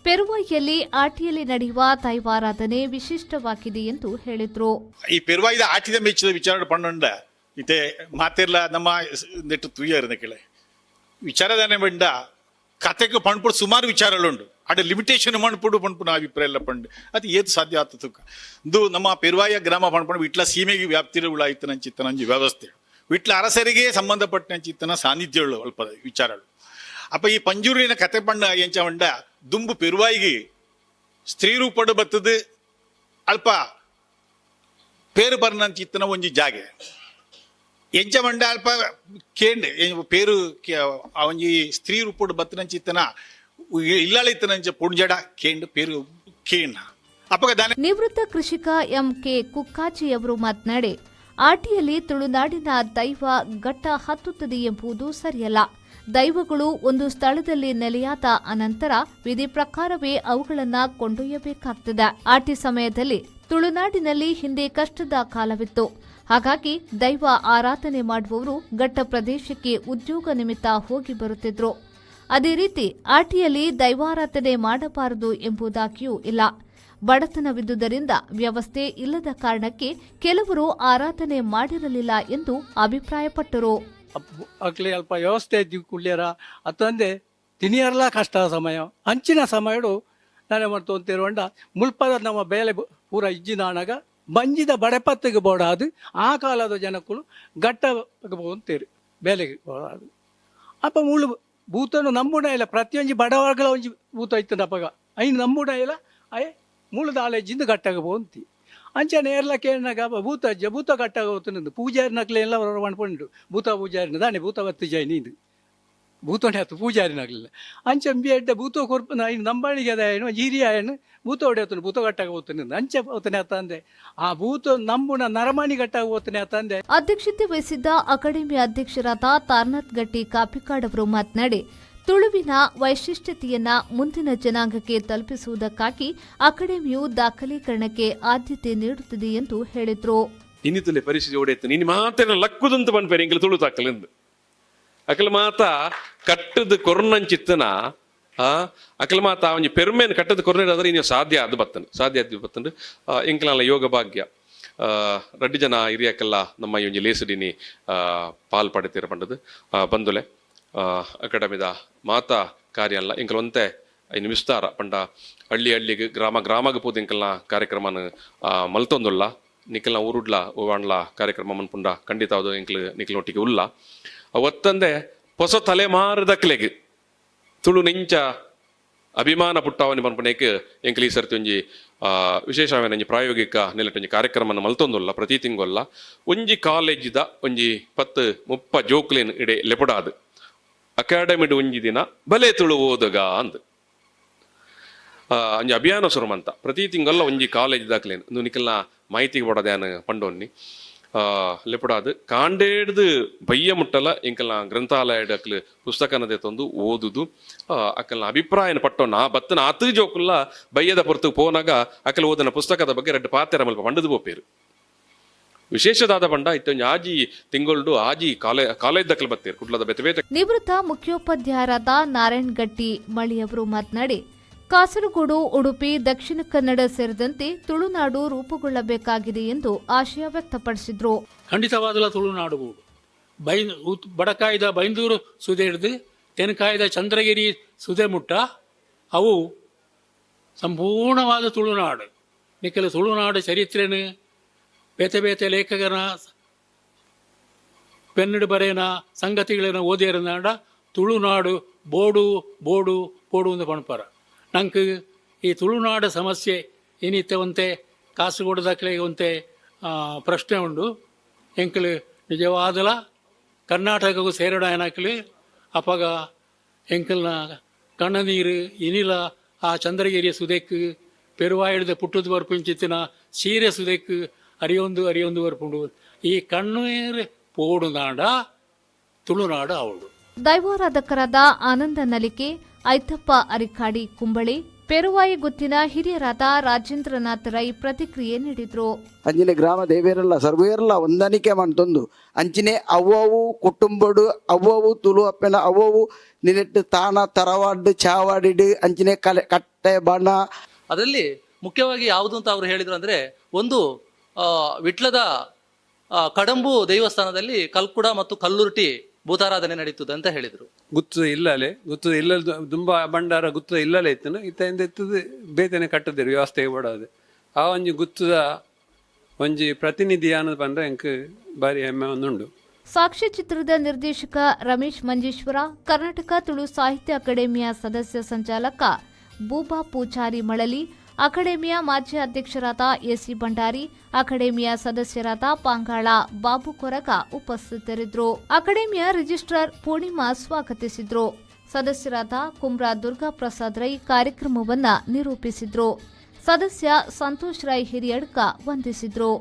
ಪೆರುವಾಯಿಯಲ್ಲಿ ಆಟಿಯಲ್ಲಿ ನಡೆಯುವ ದೈವಾರಾಧನೆ ವಿಶಿಷ್ಟವಾಗಿದೆ ಎಂದು ಹೇಳಿದರು. ಈ ಪೆರುವಾಯಿದ ಆಟಿದ ಮೆಚ್ಚಿದ ವಿಚಾರ ಪಂಡ ಇತ್ತೆ ಮಾತೆರ್ಲ ನಮ್ಮ ನೆಟ್ಟು ತೂಯರ್ ಕೆಳೆ ವಿಚಾರದಾನೆ ಬಂಡ ಕತೆಗೆ ಪಣ್ಪುಡು ಸುಮಾರು ವಿಚಾರಗಳು ಅಡ ಲಿಮಿಟೇಷನ್ ಮಣ್ಪುಡು ಪಣ್ಪುನ ಅಭಿಪ್ರಾಯ ಎಲ್ಲ ಪಂಡು ಅದು ಏತು ಸಾಧ್ಯ ಆತ ತುಕ್ಕ. ಇಂದು ನಮ್ಮ ಪೆರುವಾಯ ಗ್ರಾಮ ಪಣ್ಪುಡು ವಿಟ್ಲ ಸೀಮೆಗೆ ವ್ಯಾಪ್ತಿರ ಉಳಾಯ್ತನಂಚಿತ್ತನಂಜಿ ವ್ಯವಸ್ಥೆ, ವಿಟ್ಲ ಅರಸರಿಗೆ ಸಂಬಂಧಪಟ್ಟಂಚಿತ್ತನ ಸಾನ್ನಿಧ್ಯಗಳು ಅಲ್ಪ ವಿಚಾರಗಳು. ಅಪ್ಪ ಈ ಪಂಜೂರಿನ ಕತೆ ಪಂಡ ಎಂಚ ಪಂಡ, ದುಂಬು ಪೆರುವಾಯಿಗೆ ಸ್ತ್ರೀ ರೂಪಡು ಬತ್ತದು ಅಲ್ಪ ಪೇರು ಬರ್ನಂಚಿತ್ತನ ಒಂಜಿ ಜಾಗೆ. ಎಂಚ ಮಂಡ ಅಲ್ಪ ಕೇಂಡ್ ಪೇರು ಆ ಒಂಜಿ ಸ್ತ್ರೀ ರೂಪಡು ಬತ್ತನಂಚಿತ್ತನ ಇಲ್ಲಾಳಿತ್ತನಂಚ ಪುಂಜಡ ಕೇಂಡ್ ಪೇರು ಕೇಂಡ್ ಅಪ್ಪಗ ದಾನೆ. ನಿವೃತ್ತ ಕೃಷಿಕ ಎಂಕೆ ಕುಕ್ಕಾಜಿಯವರು ಮಾತನಾಡಿ, ಆಟಿಯಲ್ಲಿ ತುಳುನಾಡಿನ ದೈವ ಘಟ್ಟ ಹತ್ತುತ್ತದೆ ಎಂಬುದು ಸರಿಯಲ್ಲ. ದೈವಗಳು ಒಂದು ಸ್ಥಳದಲ್ಲಿ ನೆಲೆಯಾದ ಅನಂತರ ವಿಧಿ ಪ್ರಕಾರವೇ ಅವುಗಳನ್ನು ಕೊಂಡೊಯ್ಯಬೇಕಾಗ್ತದೆ. ಆಟಿ ಸಮಯದಲ್ಲಿ ತುಳುನಾಡಿನಲ್ಲಿ ಹಿಂದೆ ಕಷ್ಟದ ಕಾಲವಿತ್ತು. ಹಾಗಾಗಿ ದೈವ ಆರಾಧನೆ ಮಾಡುವವರು ಘಟ್ಟ ಪ್ರದೇಶಕ್ಕೆ ಉದ್ಯೋಗ ನಿಮಿತ್ತ ಹೋಗಿ ಬರುತ್ತಿದ್ರು. ಅದೇ ರೀತಿ ಆಟಿಯಲ್ಲಿ ದೈವಾರಾಧನೆ ಮಾಡಬಾರದು ಎಂಬುದಾಗಿಯೂ ಇಲ್ಲ. ಬಡತನವಿದ್ದುದರಿಂದ, ವ್ಯವಸ್ಥೆ ಇಲ್ಲದ ಕಾರಣಕ್ಕೆ ಕೆಲವರು ಆರಾಧನೆ ಮಾಡಿರಲಿಲ್ಲ ಎಂದು ಅಭಿಪ್ರಾಯಪಟ್ಟರು. ಅಕ್ಲೆ ಅಲ್ಪ ವ್ಯವಸ್ಥೆ ಇದ್ದು ಕುಳ್ಳಿಯರ ಅತ್ತಂದೆ ತಿನಿಯರ್ಲ ಕಷ್ಟ ಸಮಯ. ಅಂಚಿನ ಸಮಯಡು ನಾನೇ ಮಾಡ್ತು ಅಂತಿರುವಂಡ ಮುಲ್ಪದ ನಮ್ಮ ಬೇಲೆ ಪೂರ ಇಜ್ಜಿನಾಣಗ ಬಂಜಿದ ಬಡೆಪತ್ತಿಗೆ ಬೋಡಾದು ಆ ಕಾಲದ ಜನಕ್ಕಳು ಗಟ್ಟ ಅಂತೀರಿ ಬೇಲೆಗೆ ಬೋಡಾದು. ಅಪ್ಪ ಮುಳ್ಳು ಭೂತನು ನಂಬುಣ ಇಲ್ಲ. ಪ್ರತಿಯೊಂಜಿ ಬಡವರ್ಗಳ ಒಂಜಿ ಭೂತ ಇತ್ತು ಅಪ್ಪಗ ಐನು ನಂಬುಣ ಇಲ್ಲ. ಅಯ್ಯ ಮುಳ್ಳು ದಾಲೆಜ್ಜಿಂದ ಗಟ್ಟಾಗ ಪೋಂತಿ. ಅಂಚನೆ ಏರ್ಲ ಕೇಳಿನಾಗ ಭೂತ ಅಜ್ಜ ಭೂತ ಗಟ್ಟಾಗ ಹೋಗ್ತದೆ. ಪೂಜಾರಿನಕ್ಲೆ ಎಲ್ಲ ಪಂಡು ಭೂತ ಪೂಜಾರಿನ ದಾನೆ ಭೂತ ಬತ್ತಿ ಜೈ ನೀನು ಭೂತೋಣೆ ಆತು ಪೂಜಾರಿನಾಗಲಿಲ್ಲ. ಅಂಚೆ ಎಡ್ಡೆ ಭೂತ ಕೊರ್ಪುನ ಐನು ನಂಬಾಣಿಗೆ ಅದ ಏನು ಹಿರಿಯ ಏನು ಭೂತ ಹೊಡೆಯೋತನು ಭೂತ ಗಟ್ಟಾಗ ಹೋಗ್ತಾನೆ. ಅಂಚೆ ಹೋಗ್ತಾನೆ ಆತ ಅಂದೆ ಆ ಭೂತ ನಂಬುನ ನರಮಾಣಿ ಗಟ್ಟಾಗ ಹೋಗ್ತಾನೆ ಆತ ಅಂದೆ. ಅಧ್ಯಕ್ಷತೆ ವಹಿಸಿದ್ದ ಅಕಾಡೆಮಿ ಅಧ್ಯಕ್ಷರಾದ ತಾರನಾಥ್ ಗಟ್ಟಿ ಕಾಪಿಕಾಡ್ ಅವರು ಮಾತನಾಡಿ, ತುಳುವಿನ ವೈಶಿಷ್ಟ್ಯತೆಯನ್ನ ಮುಂದಿನ ಜನಾಂಗಕ್ಕೆ ತಲುಪಿಸುವುದಕ್ಕಾಗಿ ಅಕಾಡೆಮಿಯು ದಾಖಲೀಕರಣಕ್ಕೆ ಆದ್ಯತೆ ನೀಡುತ್ತಿದೆ ಎಂದು ಹೇಳಿದರು. ಇನ್ನಿತುಲೆ ಪರಿಸ್ಥಿತಿ ಓಡೈತು. ಇನಿ ಮಾತೆನ ಲಕ್ಕುದಂತ ಪನ್ಪೇರು ಎಂಕಲ್ ತುಳು ತಾಕಲಿಂದು. ಅಕಲ್ ಮಾತ ಕಟ್ಟದ ಕೊರ್ನಂಚಿತ್ತನ ಆ ಅಕಲ್ ಮಾತ ಒಂಜಿ ಪೆರ್ಮೆನ್ ಕಟ್ಟದ ಕೊರ್ನ ಇನ್ನು ಸಾಧ್ಯ ಅದು ಬತ್ತನ್ ಸಾಧ್ಯ ಅದು ಬತ್ತಂಡು. ಎಂಕಲ್ನ ಯೋಗ ಭಾಗ್ಯ, ರಡ್ಡು ಜನ ಹಿರಿಯಕಲ್ಲ ನಮ್ಮ ಈ ಒಂಜಿ ಲೇಸುಡಿನಿ ಪಾಲ್ ಪಡೆತೀರ ಪಂಡದು ಬಂದುಲೆ. ಅಕಾಡೆಮಿದ ಮಾತಾ ಕಾರ್ಯ ಅಲ್ಲ ಎಂಕಲ್ ಒಂತೆ ಐನ್ ವಿಸ್ತಾರ ಪಂಡ ಹಳ್ಳಿ ಹಳ್ಳಿಗ್ ಗ್ರಾಮ ಗ್ರಾಮಗ್ ಪೋದು ಎಂಕಲ್ನ ಕಾರ್ಯಕ್ರಮನ್ ಮಲ್ತೊಂದುಲ್ಲ. ನಿಕಲ್ನ ಊರುಡ್ಲ ಓವಾಂಡ್ಲ ಕಾರ್ಯಕ್ರಮ ಮನ್ಪುಂಡ ಖಂಡಿತ ಅದು ಎಂಕ್ಲು ನಿಕ್ಲೊಟ್ಟಿಗೆ ಉಲ್ಲ. ಒತ್ತಂದೆ ಹೊಸ ತಲೆಮಾರದಕ್ಲೆಗ್ ತುಳು ನೆಂಚ ಅಭಿಮಾನ ಪುಟ್ಟವನಿ ಪನ್ಪುನೇಕ್ ಎಂಕ್ಲು ಈ ಸರ್ತಿ ಒಂಜಿ ವಿಶೇಷವಾದ ಒಂಜಿ ಪ್ರಾಯೋಗಿಕ ನೆಲೆಟ್ ಒಂಜಿ ಕಾರ್ಯಕ್ರಮನ ಮಲ್ತೊಂದುಲ್ಲ. ಪ್ರತಿ ತಿಂಗೊಲ್ಲ ಒಂಜಿ ಕಾಲೇಜಿದ ಒಂಜಿ 10-30 ಜೋಕ್ಲೇನ್ ಇಡೆ ಲೆಪಡಾದು ಅಕಾಡೆಮಿಡ್ ಒಂಜಿ ದಿನ ಬಲೆ ತುಳು ಓದಗ ಅಂದ್ ಒಂಜಿ ಅಭಿಯಾನ ಸುರುಮಂತ ಪ್ರತಿ ತಿಂಗೊಲ್ಲ ಒಂಜಿ ಕಾಲೇಜ್ ದಾಖಲೇನು ಇಂದು ನಿಕಲ್ನ ಮಾಹಿತಿಗೆ ಬಡದ್ಯಾನ ಪಂಡೊನ್ನಿ ಲೆಪಡಾದು ಕಾಂಡೇಡ್ದು ಬಯ್ಯ ಮುಟ್ಟಲ ಎಂಕಲ್ನ ಗ್ರಂಥಾಲಯ ಅಕ್ಲು ಪುಸ್ತಕನದೆ ತಂದು ಓದುದು ಅಕಲ್ನ ಅಭಿಪ್ರಾಯನ ಪಟ್ಟೊನ್ನ ಆ ಬತ್ತನ ಆತು ಜೋಕುಲ್ಲ ಬಯ್ಯದ ಪೊರ್ತು ಪೋನಾಗ ಅಕಲ್ ಓದನ ಪುಸ್ತಕದ ಬಗ್ಗೆ ರೆಡ್ ಪಾತೆರ ಮಲ್ಪ ಪಂಡದು ಪೋಪೇರು. ವಿಶೇಷದಾದ ಪಂಡ ಇತ್ತೊಂಜಿ ಆಜಿ ತಿಂಗೊಳ್ಡು ಆಜಿ ಕಾಲೇಜ್ ದಕ್ಕಲು ಬತ್ತೀರು ಕುಡ್ಲದ ಬೇತೆ ಬೇತೆ. ನಿವೃತ್ತ ಮುಖ್ಯೋಪಾಧ್ಯಾಯರಾದ ನಾರಾಯಣ್ ಗಟ್ಟಿ ಮಳಿಯವರು ಮಾತನಾಡಿ, ಕಾಸರಗೋಡು, ಉಡುಪಿ, ದಕ್ಷಿಣ ಕನ್ನಡ ಸೇರಿದಂತೆ ತುಳುನಾಡು ರೂಪುಗೊಳ್ಳಬೇಕಾಗಿದೆ ಎಂದು ಆಶಯ ವ್ಯಕ್ತಪಡಿಸಿದರು. ಖಂಡಿತವಾದಲ ತುಳುನಾಡು ಬಡಕಾಯ್ದ ಬೈಂದೂರು ಸುದೆ ಹಿಡಿದು ತೆನಕಾಯ್ದ ಚಂದ್ರಗಿರಿ ಸುದೆ ಮುಟ್ಟ ಅವು ಸಂಪೂರ್ಣವಾದ ತುಳುನಾಡು. ನಿಖಲ ತುಳುನಾಡು ಚರಿತ್ರೆನು ಬೇತೆ ಬೇತೆ ಲೇಖಕನ ಪೆನ್ನಿಡು ಬರೇನ ಸಂಗತಿಗಳನ್ನ ಓದಿರನಾಡ ತುಳುನಾಡು ಬೋಡು ಬೋಡು ಬೋಡು ಅಂತ ಪಣಪಾರ. ನಂಗೆ ಈ ತುಳುನಾಡು ಸಮಸ್ಯೆ ಏನಿತ್ತೆ ಕಾಸರಗೋಡು ದಾಖಲೆಗೆ ಒಂತೆ ಪ್ರಶ್ನೆ ಉಂಡು. ಎಂಕಲು ನಿಜವಾದಲ ಕರ್ನಾಟಕಕ್ಕೂ ಸೇರಡ ಏನಕ್ಲಿ ಅಪಗ ಎಂಕಲ್ನ ಕಣ್ಣನೀರು ಇನಿಲ ಆ ಚಂದ್ರಗಿರಿ ಸುದೆಕ್ ಪೆರುವಾಯಿಡ್ದ ಪುಟ್ಟದ ಬರ್ಪುಂಚಿತ್ತಿನ ಸೀರೆ ಸುದೆಕ್ ಅರಿಯೊಂದು ಅರಿಯೊಂದು ಬರ್ಪುಂಡು. ಈ ಕಣ್ಣೀರು ಪೋಡುನಾಡ ತುಳುನಾಡು ಅವಳು. ದೈವಾರಾಧಕರಾದ ಆನಂದ ನಲಿಕೆ, ಐತಪ್ಪ ಅರಿಕಾಡಿ ಕುಂಬಳಿ, ಪೆರುವಾಯಿ ಗುತ್ತಿನ ಹಿರಿಯರಾದ ರಾಜೇಂದ್ರನಾಥ್ ರೈ ಪ್ರತಿಕ್ರಿಯೆ ನೀಡಿದರು. ಅಂಚಿನೆ ಗ್ರಾಮ ದೇವೇರಲ್ಲ ಸರ್ವೇರಲ್ಲ ಹೊಂದಾಣಿಕೆ ಮಂತೊಂದು ಅಂಚಿನೆ ಅವ್ವವು ಕುಟುಂಬಡು ಅವ್ವವು ತುಳು ಅಪ್ಪೆನ ಅವ್ವವು ನಿನೆಟ್ಟು ತಾಣ ತರವಾಡು ಚಾವಾಡಿಡು ಅಂಚಿನೆ ಕಲೆ ಕಟ್ಟೆ ಬಣ. ಅದರಲ್ಲಿ ಮುಖ್ಯವಾಗಿ ಯಾವುದು ಅಂತ ಅವರು ಹೇಳಿದ್ರು ಅಂದ್ರೆ, ಒಂದು ವಿಟ್ಲದ ಕಡಂಬು ದೇವಸ್ಥಾನದಲ್ಲಿ ಕಲ್ಕುಡ ಮತ್ತು ಕಲ್ಲುರ್ಟಿ ಭೂತಾರಾಧನೆ ನಡೀತದೆ ಅಂತ ಹೇಳಿದ್ರು. ಗುತ್ತದ ಇಲ್ಲಲೆ ಗುತ್ತದ ಇಲ್ಲ ತುಂಬಾ ಭಂಡಾರ ಗುತ್ತದ ಇಲ್ಲಲೆ ಇತ್ತು ಇತ್ತ ಇತ್ತದ ಬೇತನೆ ಕಟ್ಟದಿರು ವ್ಯವಸ್ಥೆ ಬಡಾದೆ ಆ ಒಂಜಿ ಗುತ್ತದ ಒಂಜಿ ಪ್ರತಿನಿಧಿ ಅನ್ನೋದು ಪಂಡ ಎಂಕ್ ಬಾರಿ ಹೆಮ್ಮೆ ಒಂದುಂಡು. ಸಾಕ್ಷ್ಯ ಚಿತ್ರದ ನಿರ್ದೇಶಕ ರಮೇಶ್ ಮಂಜೇಶ್ವರ, ಕರ್ನಾಟಕ ತುಳು ಸಾಹಿತ್ಯ ಅಕಾಡೆಮಿಯ ಸದಸ್ಯ ಸಂಚಾಲಕ ಬೂಬಾ ಪೂಜಾರಿ ಮಳಲಿ, ಅಕಾಡೆಮಿಯ ಮಾಜಿ ಅಧ್ಯಕ್ಷರಾದ ಎಸಿ ಭಂಡಾರಿ, ಅಕಾಡೆಮಿಯ ಸದಸ್ಯರಾದ ಪಾಂಗಾಳ ಬಾಬು ಕೊರಗ ಉಪಸ್ಥಿತರಿದ್ದರು. ಅಕಾಡೆಮಿಯ ರಿಜಿಸ್ಟ್ರಾರ್ ಪೂರ್ಣಿಮಾ ಸ್ವಾಗತಿಸಿದರು. ಸದಸ್ಯರಾದ ಕುಮ್ರಾ ದುರ್ಗಾ ಪ್ರಸಾದ್ ರೈ ಕಾರ್ಯಕ್ರಮವನ್ನ ನಿರೂಪಿಸಿದ್ರು. ಸದಸ್ಯ ಸಂತೋಷ್ ರೈ ಹಿರಿಯಡ್ಕ ವಂದಿಸಿದ್ರು.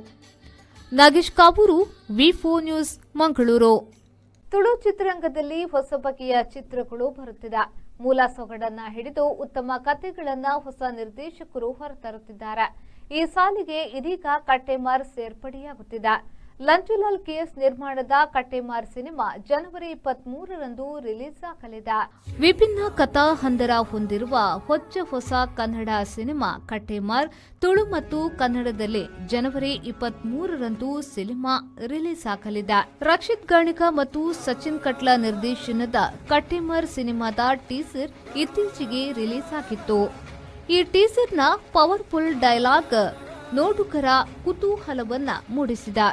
ನಾಗೇಶ್ ಕಾಬೂರು, ವಿ4 ನ್ಯೂಸ್, ಮಂಗಳೂರು. ತುಳು ಚಿತ್ರರಂಗದಲ್ಲಿ ಹೊಸ ಬಗೆಯ ಚಿತ್ರಗಳು ಬರುತ್ತಿದೆ. ಮೂಲ ಸೊಗಡನ್ನ ಹಿಡಿದು ಉತ್ತಮ ಕಥೆಗಳನ್ನ ಹೊಸ ನಿರ್ದೇಶಕರು ಹೊರತರುತ್ತಿದ್ದಾರೆ. ಈ ಸಾಲಿಗೆ ಇದೀಗ ಕಟ್ಟೆಮಾರ್ ಸೇರ್ಪಡೆಯಾಗುತ್ತಿದೆ. ಲಂಚುಲಾಲ್ ಕೆಎಸ್ ನಿರ್ಮಾಣದ ಕಟ್ಟೆಮಾರ್ ಸಿನಿಮಾ ಜನವರಿ 23ರಂದು ರಿಲೀಸ್ ಆಗಲಿದೆ. ವಿಭಿನ್ನ ಕಥಾ ಹಂದರ ಹೊಂದಿರುವ ಹೊಚ್ಚ ಹೊಸ ಕನ್ನಡ ಸಿನಿಮಾ ಕಟ್ಟೆಮಾರ್ ತುಳು ಮತ್ತು ಕನ್ನಡದಲ್ಲಿ ಜನವರಿ 23ರಂದು ಸಿನಿಮಾ ರಿಲೀಸ್ ಆಗಲಿದೆ. ರಕ್ಷಿತ್ ಗಾಣಿಕ ಮತ್ತು ಸಚಿನ್ ಕಟ್ಲ ನಿರ್ದೇಶನದ ಕಟ್ಟೆಮಾರ್ ಸಿನಿಮಾದ ಟೀಸರ್ ಇತ್ತೀಚೆಗೆ ರಿಲೀಸ್ ಆಗಿತ್ತು. ಈ ಟೀಸರ್ನ ಪವರ್ಫುಲ್ ಡೈಲಾಗ್ ನೋಡುಗರ ಕುತೂಹಲವನ್ನ ಮೂಡಿಸಿದೆ.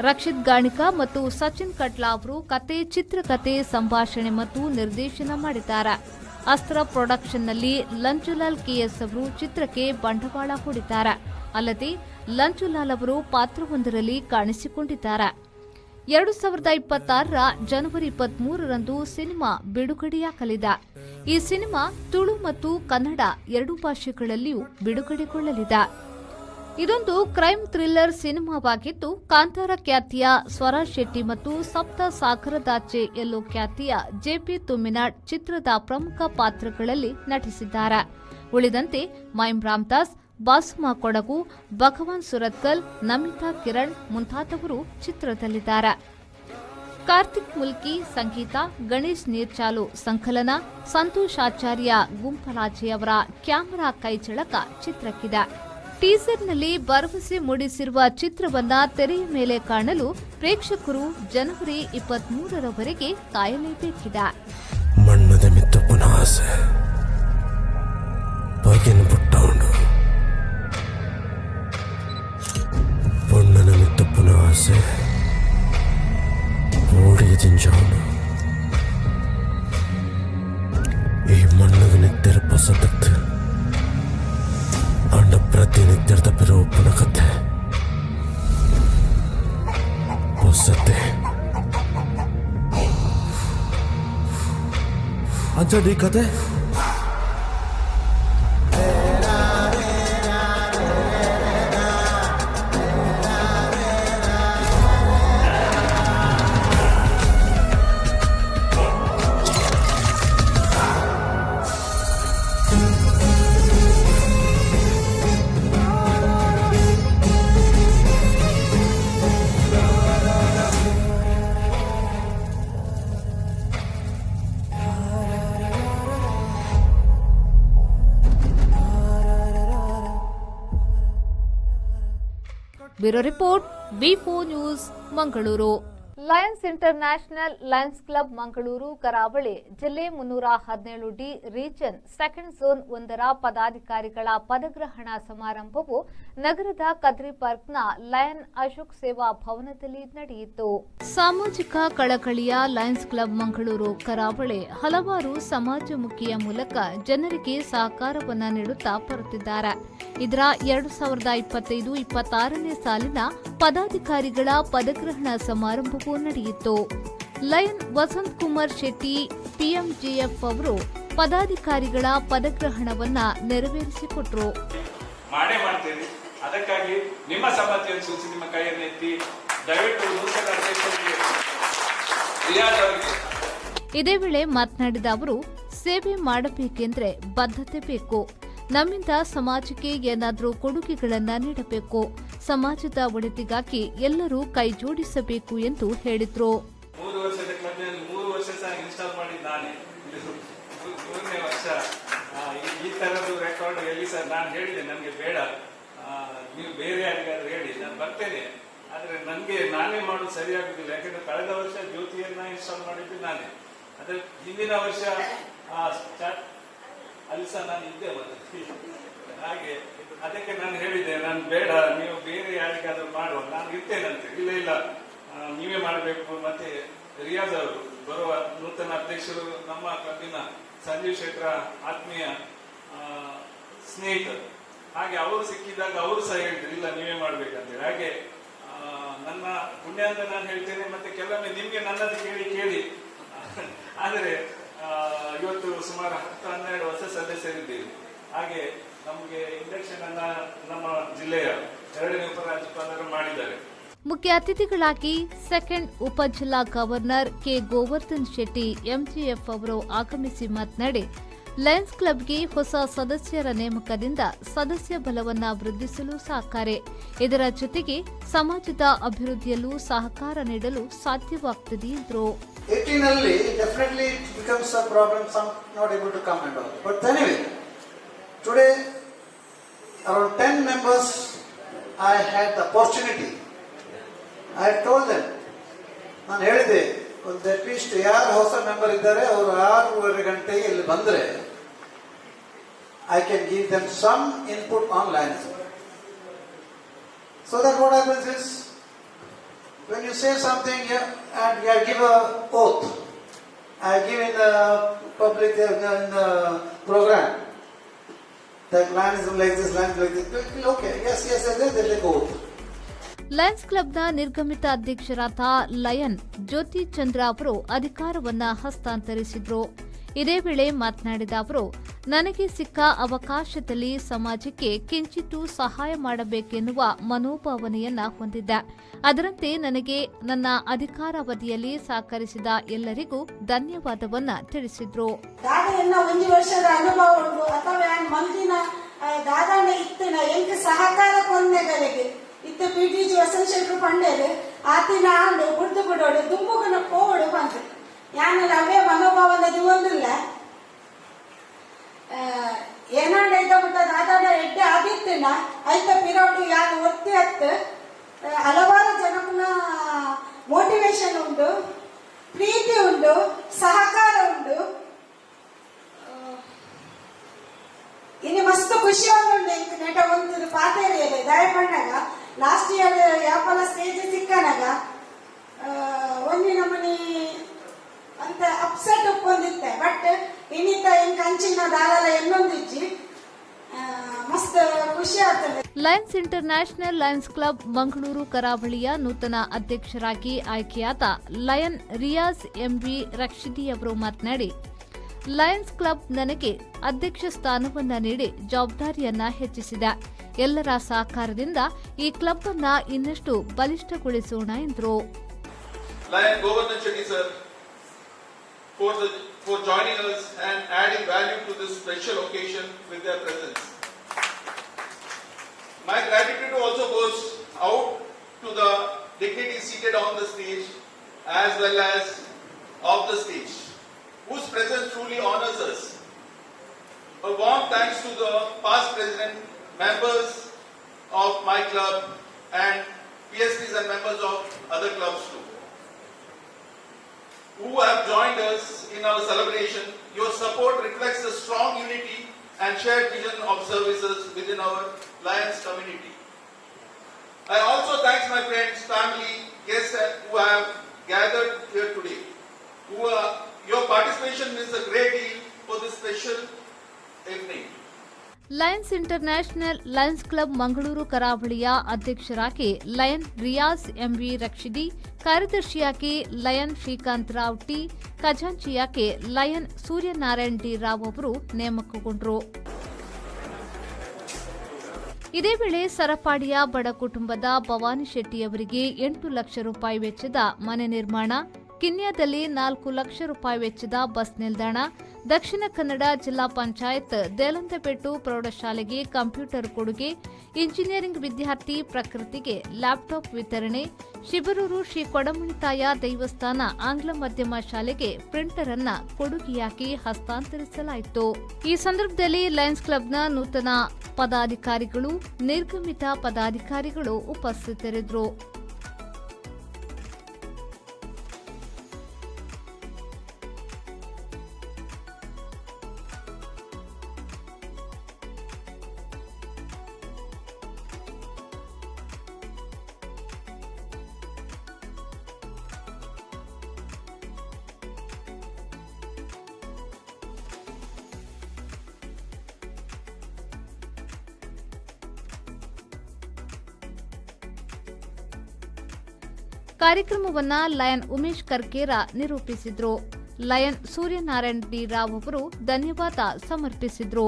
ರಕ್ಷಿತ್ ಗಾಣಿಕ ಮತ್ತು ಸಚಿನ್ ಕಟ್ಲಾ ಅವರು ಕತೆ, ಚಿತ್ರಕತೆ, ಸಂಭಾಷಣೆ ಮತ್ತು ನಿರ್ದೇಶನ ಮಾಡಿದ್ದಾರೆ. ಅಸ್ತ್ರ ಪ್ರೊಡಕ್ಷನ್ನಲ್ಲಿ ಲಂಚುಲಾಲ್ ಕೆಎಸ್ ಅವರು ಚಿತ್ರಕ್ಕೆ ಬಂಡವಾಳ ಹೂಡಿದ್ದಾರೆ. ಅಲ್ಲದೆ ಲಂಚುಲಾಲ್ ಅವರು ಪಾತ್ರವೊಂದರಲ್ಲಿ ಕಾಣಿಸಿಕೊಂಡಿದ್ದಾರೆ. 2026ರ ಜನವರಿ 23ರಂದು ಸಿನಿಮಾ ಬಿಡುಗಡೆಯಾಗಲಿದೆ. ಈ ಸಿನಿಮಾ ತುಳು ಮತ್ತು ಕನ್ನಡ ಎರಡೂ ಭಾಷೆಗಳಲ್ಲಿಯೂ ಬಿಡುಗಡೆಗೊಳ್ಳಲಿದೆ. ಇದೊಂದು ಕ್ರೈಮ್ ಥ್ರಿಲ್ಲರ್ ಸಿನಿಮಾವಾಗಿದ್ದು, ಕಾಂತಾರ ಖ್ಯಾತಿಯ ಸ್ವರಾಜ್ ಶೆಟ್ಟಿ ಮತ್ತು ಸಪ್ತ ಸಾಗರದಾಚೆ ಎಲ್ಲೋ ಖ್ಯಾತಿಯ ಜೆಪಿ ತುಮ್ಮಿನಾಡ್ ಚಿತ್ರದ ಪ್ರಮುಖ ಪಾತ್ರಗಳಲ್ಲಿ ನಟಿಸಿದ್ದಾರೆ. ಉಳಿದಂತೆ ಮೈಮ್ ರಾಮದಾಸ್, ಬಾಸುಮಾ ಕೊಡಗು, ಭಗವಾನ್ ಸುರತ್ಕಲ್, ನಮಿತಾ ಕಿರಣ್ ಮುಂತಾದವರು ಚಿತ್ರದಲ್ಲಿದ್ದಾರೆ. ಕಾರ್ತಿಕ್ ಮುಲ್ಕಿ ಸಂಗೀತ, ಗಣೇಶ್ ನೀರ್ಚಾಲು ಸಂಕಲನ, ಸಂತೋಷ್ ಆಚಾರ್ಯ ಗುಂಪಲಾಜೆ ಅವರ ಕ್ಯಾಮೆರಾ ಕೈಚಳಕ ಚಿತ್ರಕ್ಕಿದೆ. ಟೀಸರ್ನಲ್ಲಿ ಭರವಸೆ ಮೂಡಿಸಿರುವ ಚಿತ್ರವನ್ನ ತೆರೆಯ ಮೇಲೆ ಕಾಣಲು ಪ್ರೇಕ್ಷಕರು ಜನವರಿ 23ರವರೆಗೆ ಕಾಯಲೇಬೇಕಿದೆ. ಮಣ್ಣದ ಮಿತ್ತ ಪುನಾಸೆ. ಪಗೆನ್ ಪುಟ್ಟವುಂಡು. ಪೊಣ್ಣನ ಮಿತ್ತುಪ್ಪುನ ಆಸೆ ಓಡಿಗೆ ದಿಂಜಾವುಂಡು. ಈ ಮಣ್ಣುಗ್ ನೆತ್ತೆರ್ ಪೊಸತತ್ತ್, ಆಂಡ ಪ್ರತಿ ನೆತ್ತೆರ್ದ ಪಿರ ಉಪ್ಪುನ ಕತೆ ಪೊಸತೆ. ಅಂಚ ಈ ಕತೆ. Bureau report, V4 news, Mangaluru. Lions International Lions Club Mangaluru ಕರಾವಳಿ ಜಿಲ್ಲೆ 317 ಡಿ ರೀಜನ್ ಸೆಕೆಂಡ್ ಝೋನ್ 1ರ ಪದಾಧಿಕಾರಿಗಳ ಪದಗ್ರಹಣ ಸಮಾರಂಭವು ನಗರದ ಕದ್ರಿ ಪಾರ್ಕ್ನ ಲಯನ್ ಅಶೋಕ್ ಸೇವಾ ಭವನದಲ್ಲಿ ನಡೆಯಿತು. ಸಾಮಾಜಿಕ ಕಳಕಳಿಯ ಲಯನ್ಸ್ ಕ್ಲಬ್ ಮಂಗಳೂರು ಕರಾವಳಿ ಹಲವಾರು ಸಮಾಜಮುಖಿಯ ಮೂಲಕ ಜನರಿಗೆ ಸಹಕಾರವನ್ನು ನೀಡುತ್ತಾ ಬರುತ್ತಿದ್ದಾರೆ. ಇದರ 2025-26ನೇ ಸಾಲಿನ ಪದಾಧಿಕಾರಿಗಳ ಪದಗ್ರಹಣ ಸಮಾರಂಭವೂ ನಡೆಯಿತು. ಲಯನ್ ವಸಂತ್ ಕುಮಾರ್ ಶೆಟ್ಟಿ ಪಿಎಂಜಿಎಫ್ ಅವರು ಪದಾಧಿಕಾರಿಗಳ ಪದಗ್ರಹಣವನ್ನ ನೆರವೇರಿಸಿಕೊಟ್ರು. ಮಾಡೇ ಮಾಡ್ತೀರಿ. ಅದಕ್ಕಾಗಿ ನಿಮ್ಮ ಸಮ್ಮತಿಯನ್ನು ಸೂಚಿಸಿ ನಿಮ್ಮ ಕೈಯನ್ನು ಎತ್ತಿ ದಯವಿಟ್ಟು ನೂತನ ಅಧ್ಯಕ್ಷರಿಗೆ ರಿಯಾಜ್ ಅವರಿಗೆ. ಇದೇ ವೇಳೆ ಮಾತನಾಡಿದ ಅವರು, ಸೇವೆ ಮಾಡಬೇಕೆಂದ್ರೆ ಬದ್ಧತೆ ಬೇಕು. ನಮ್ಮಿಂದ ಸಮಾಜಕ್ಕೆ ಏನಾದರೂ ಕೊಡುಗೆಗಳನ್ನು ನೀಡಬೇಕು. ಸಮಾಜದ ಒಳಿತಿಗಾಗಿ ಎಲ್ಲರೂ ಕೈಜೋಡಿಸಬೇಕು ಎಂದು ಹೇಳಿದರು. 3 ವರ್ಷದ ಕ್ಲಬ್ನಲ್ಲಿ 3 ವರ್ಷ ಸಹ ಇನ್ಸ್ಟಾಲ್ ಮಾಡಿದ್ದು ನಾನೇ. ಇದು 3ನೇ ವರ್ಷ. ಈ ತರದ್ದು ರೆಕಾರ್ಡ್ ಎಲ್ಲಿ ಸರ್? ನಾನು ಹೇಳಿದೆ, ನನಗೆ ಬೇಡ, ನೀವು ಬೇರೆ ಯಾರಿಗಾದ್ರೂ ಹೇಳಿ, ನಾನು ಬರ್ತೇನೆ. ಆದ್ರೆ ನನಗೆ ನಾನೇ ಮಾಡೋದು ಸರಿಯಾಗುದಿಲ್ಲ. ಯಾಕಂದ್ರೆ ಕಳೆದ ವರ್ಷ ಜ್ಯೋತಿಯನ್ನ ಇನ್ಸ್ಟಾಲ್ ಮಾಡಿದ್ದು ನಾನೇ. ಅದ್ರ ಹಿಂದಿನ ವರ್ಷ ಅಲ್ಲಿ ಸಹ ನಾನು ಇದ್ದೆ ಮತ್ತೆ. ಹಾಗೆ ಅದಕ್ಕೆ ನಾನು ಹೇಳಿದೆ, ನಾನು ಬೇಡ, ನೀವು ಬೇರೆ ಯಾರಿಗಾದ್ರೂ ಮಾಡುವ, ನಾನು ಇರ್ತೇನಂತೆ. ಇಲ್ಲ ಇಲ್ಲ, ನೀವೇ ಮಾಡಬೇಕು. ಮತ್ತೆ ರಿಯಾಜ್ ಅವರು, ಬರುವ ನೂತನ ಅಧ್ಯಕ್ಷರು, ನಮ್ಮ ಕ್ಲಬ್ಬಿನ ಸಂಜೀವ್ ಶೆಟ್ಟರ ಆತ್ಮೀಯ ಸ್ನೇಹಿತರು. ಹಾಗೆ ಅವರು ಸಿಕ್ಕಿದಾಗ ಅವರು ಸಹ ಹೇಳಿದ್ರು, ಇಲ್ಲ, ನೀವೇ ಮಾಡ್ಬೇಕಂತೇಳಿ. ಹಾಗೆ ನನ್ನ ಪುಣ್ಯ ಅಂತ ನಾನು ಹೇಳ್ತೇನೆ. ಮತ್ತೆ ಕೆಲವೊಮ್ಮೆ ನಿಮ್ಗೆ ನನ್ನದು ಕೇಳಿ ಕೇಳಿ, ಆದರೆ ಇವತ್ತು ಸುಮಾರು 10-12 ಹೊಸ ಸದಸ್ಯರಿದ್ದೀವಿ. ಹಾಗೆ ನಮಗೆ ಇಂಡಕ್ಷನ್ ಅನ್ನ ನಮ್ಮ ಜಿಲ್ಲೆಯ ಎರಡನೇ ಉಪರಾಜ್ಯಪಾಲರು ಮಾಡಿದ್ದಾರೆ. ಮುಖ್ಯ ಅತಿಥಿಗಳಾಗಿ ಸೆಕೆಂಡ್ ಉಪಜಿಲ್ಲಾ governor K Govardhan Shetty MGF ಅವರು ಆಗಮಿಸಿ ಮಾತನಾಡಿ, ಲಯನ್ಸ್ ಕ್ಲಬ್ಗೆ ಹೊಸ ಸದಸ್ಯರ ನೇಮಕದಿಂದ ಸದಸ್ಯ ಬಲವನ್ನ ವೃದ್ಧಿಸಲು ಸಹಕಾರಿ. ಇದರ ಜೊತೆಗೆ ಸಮಾಜದ ಅಭಿವೃದ್ಧಿಯಲ್ಲೂ ಸಹಕಾರ ನೀಡಲು ಸಾಧ್ಯವಾಗುತ್ತದೆ ಎಂದರು. 18 ಅಲ್ಲಿ definitely it becomes a problem, some not able to come and all. But anyway, today around 10 members I had the opportunity. I told them, ನಾನು ಹೇಳಿದೆ, ಒಂದು ಅಟ್ಲೀಸ್ಟ್ ಯಾರು ಹೊಸ ಮೆಂಬರ್ ಇದ್ದಾರೆ ಅವರು 6:30 ಗಂಟೆಗೆ ಇಲ್ಲಿ ಬಂದರೆ I can give them some input on Lionism. So that what happens is, when you say something, yeah, and you give a oath, I give in the public, in the program, that Lionism like this, Lionism like this. Okay, yes, they take oath. Lions ಕ್ಲಬ್ನ ನಿರ್ಗಮಿತ ಅಧ್ಯಕ್ಷರಾದ lion ಜ್ಯೋತಿ ಚಂದ್ರ ಅವರು ಅಧಿಕಾರವನ್ನ ಹಸ್ತಾಂತರಿಸಿದರು. ಇದೇ ವೇಳೆ ಮಾತನಾಡಿದ ಅವರು, ನನಗೆ ಸಿಕ್ಕ ಅವಕಾಶದಲ್ಲಿ ಸಮಾಜಕ್ಕೆ ಕಿಂಚಿತ್ತೂ ಸಹಾಯ ಮಾಡಬೇಕೆನ್ನುವ ಮನೋಭಾವನೆಯನ್ನ ಹೊಂದಿದ್ದೆ. ಅದರಂತೆ ನನಗೆ ನನ್ನ ಅಧಿಕಾರಾವಧಿಯಲ್ಲಿ ಸಹಕರಿಸಿದ ಎಲ್ಲರಿಗೂ ಧನ್ಯವಾದವನ್ನ ತಿಳಿಸಿದರು. ದಾದ ಎನ್ನ ಒಂಜಿ ವರ್ಷದ ಅನುಭವ ಉಂಟು ಅಥವಾ ಯಾನ್ ಮಲ್ದಿನ ದಾದಾನ ಇತ್ತಿನ ಎಂಕ್ ಸಹಕಾರ ಕೊನ್ನೆಗಳಿಗೆ ಇತ್ತ ಪಿ ಟಿ ಜಿ ವಸಂತ ಶೆಟ್ರು ಪಂಡೇರು ಆತಿನ ಆಂಡು ಬುಡ್ದು ಬಿಡೋಡು ದುಂಬುಗನ ಪೋವಡು ಬಂತು. ಯಾನಲ್ಲ ಅವೇ ಮನೋಭಾವನೆ ದಿವೊಂದಿಲ್ಲ. ಏನಾಂಡ ಐತ ಬಿಟ್ಟ ದಾದಾನ ಎಡ್ಡೆ ಆದಿತ್ತಿನ ಐತ ಪಿರೋಡು ಯಾನ್ ಒತ್ತಿ ಅತ್ತು ಹಲವಾರು ಜನಕುನ ಮೋಟಿವೇಶನ್ ಉಂಟು, ಪ್ರೀತಿ ಉಂಟು, ಸಹಕಾರ ಉಂಟು. ಇನಿ ಮಸ್ತ್ ಖುಷಿ ಆದುಂಡು ಎಂಕ್ ನೆಟ ಒಂತುದು ಪಾತೆರಿಯೆರೆ. ದಾಯೆ ಪಣ್ಣಗ ಲಾಸ್ಟ್ ಇಯರ್ ಯಾಪಲ ಸ್ಟೇಜ್ ಸಿಕ್ಕನಾಗ ಒಂಜಿ ನಮನಿ ಅಂತ ಅಪ್ಸೆಟ್ ಉಪ್ಪೊಂದಿತ್ತೆ. ಬಟ್ ಇನಿತ ಎಂಕ್ ಅಂಚಿನ ದಾಲಲ ಎನ್ನೊಂದಿಜ್ಜಿ, ಮಸ್ತ್ ಖುಷಿ ಆಗ್ತದೆ. Lions International Lions Club Mangaluru ಕರಾವಳಿಯ ನೂತನ ಅಧ್ಯಕ್ಷರಾಗಿ ಆಯ್ಕೆಯಾದ ಲಯನ್ ರಿಯಾಜ್ ಎಂವಿ ರಕ್ಷಿದಿ ಅವರು ಮಾತನಾಡಿ, ಲಯನ್ಸ್ ಕ್ಲಬ್ ನನಗೆ ಅಧ್ಯಕ್ಷ ಸ್ಥಾನವನ್ನ ನೀಡಿ ಜವಾಬ್ದಾರಿಯನ್ನ ಹೆಚ್ಚಿಸಿದೆ. ಎಲ್ಲರ ಸಹಕಾರದಿಂದ ಈ ಕ್ಲಬ್ ಅನ್ನ ಇನ್ನಷ್ಟು ಬಲಿಷ್ಠಗೊಳಿಸೋಣ ಎಂದರು. Lion Govardhan Shetty sir for joining us and adding value to this special occasion with their presence. My gratitude also goes out to the dignitaries seated on the stage as well as off the stage, whose presence truly honors us. A warm thanks to the past president, members of my club and PSPs and members of other clubs too, who have joined us in our celebration. Your support reflects the strong unity and shared vision of services within our Lions community. I also thank my friends, family, guests who have gathered here today. Your participation means a great deal for this special evening. Lions International Lions Club Mangaluru ಕರಾವಳಿಯ ಅಧ್ಯಕ್ಷರಾಗಿ lion Riyaz MV Rakshidi, ಕಾರ್ಯದರ್ಶಿಯಾಗಿ lion Srikanth Rao T, ಖಜಾಂಚಿಯಾಗಿ lion Suryanarayan D Rao ಅವರು ನೇಮಕಗೊಂಡರು. ಇದೇ ವೇಳೆ ಸರಪಾಡಿಯ ಬಡ ಕುಟುಂಬದ ಭವಾನಿ ಶೆಟ್ಟಿಯವರಿಗೆ 8 ಲಕ್ಷ ರೂಪಾಯಿ ವೆಚ್ಚದ ಮನೆ ನಿರ್ಮಾಣ, ಕಿನ್ಯಾದಲ್ಲಿ 4 ಲಕ್ಷ ರೂಪಾಯಿ ವೆಚ್ಚದ ಬಸ್ ನಿಲ್ದಾಣ, ದಕ್ಷಿಣ ಕನ್ನಡ ಜಿಲ್ಲಾ ಪಂಚಾಯತ್ ದೇಲಂತಬೆಟ್ಟು ಪ್ರೌಢಶಾಲೆಗೆ ಕಂಪ್ಯೂಟರ್ ಕೊಡುಗೆ, ಇಂಜಿನಿಯರಿಂಗ್ ವಿದ್ಯಾರ್ಥಿ ಪ್ರಕೃತಿಗೆ ಲ್ಯಾಪ್ಟಾಪ್ ವಿತರಣೆ, ಶಿಬರೂರು ಶ್ರೀ ಕೊಡಮಣಿತ್ತಾಯ ದೇವಸ್ಥಾನ ಆಂಗ್ಲ ಮಾಧ್ಯಮ ಶಾಲೆಗೆ ಪ್ರಿಂಟರ್ ಅನ್ನ ಕೊಡುಗೆಯಾಗಿ ಹಸ್ತಾಂತರಿಸಲಾಯಿತು. ಈ ಸಂದರ್ಭದಲ್ಲಿ ಲಯನ್ಸ್ ಕ್ಲಬ್ನ ನೂತನ ಪದಾಧಿಕಾರಿಗಳು, ನಿರ್ಗಮಿತ ಪದಾಧಿಕಾರಿಗಳು ಉಪಸ್ಥಿತರಿದ್ದರು. ಕಾರ್ಯಕ್ರಮವನ್ನ ಲಯನ್ ಉಮೇಶ್ ಕರ್ಕೇರ ನಿರೂಪಿಸಿದ್ರು. ಲಯನ್ ಸೂರ್ಯನಾರಾಯಣ್ ಡಿ ರಾವ್ ಅವರು ಧನ್ಯವಾದ ಸಮರ್ಪಿಸಿದ್ರು.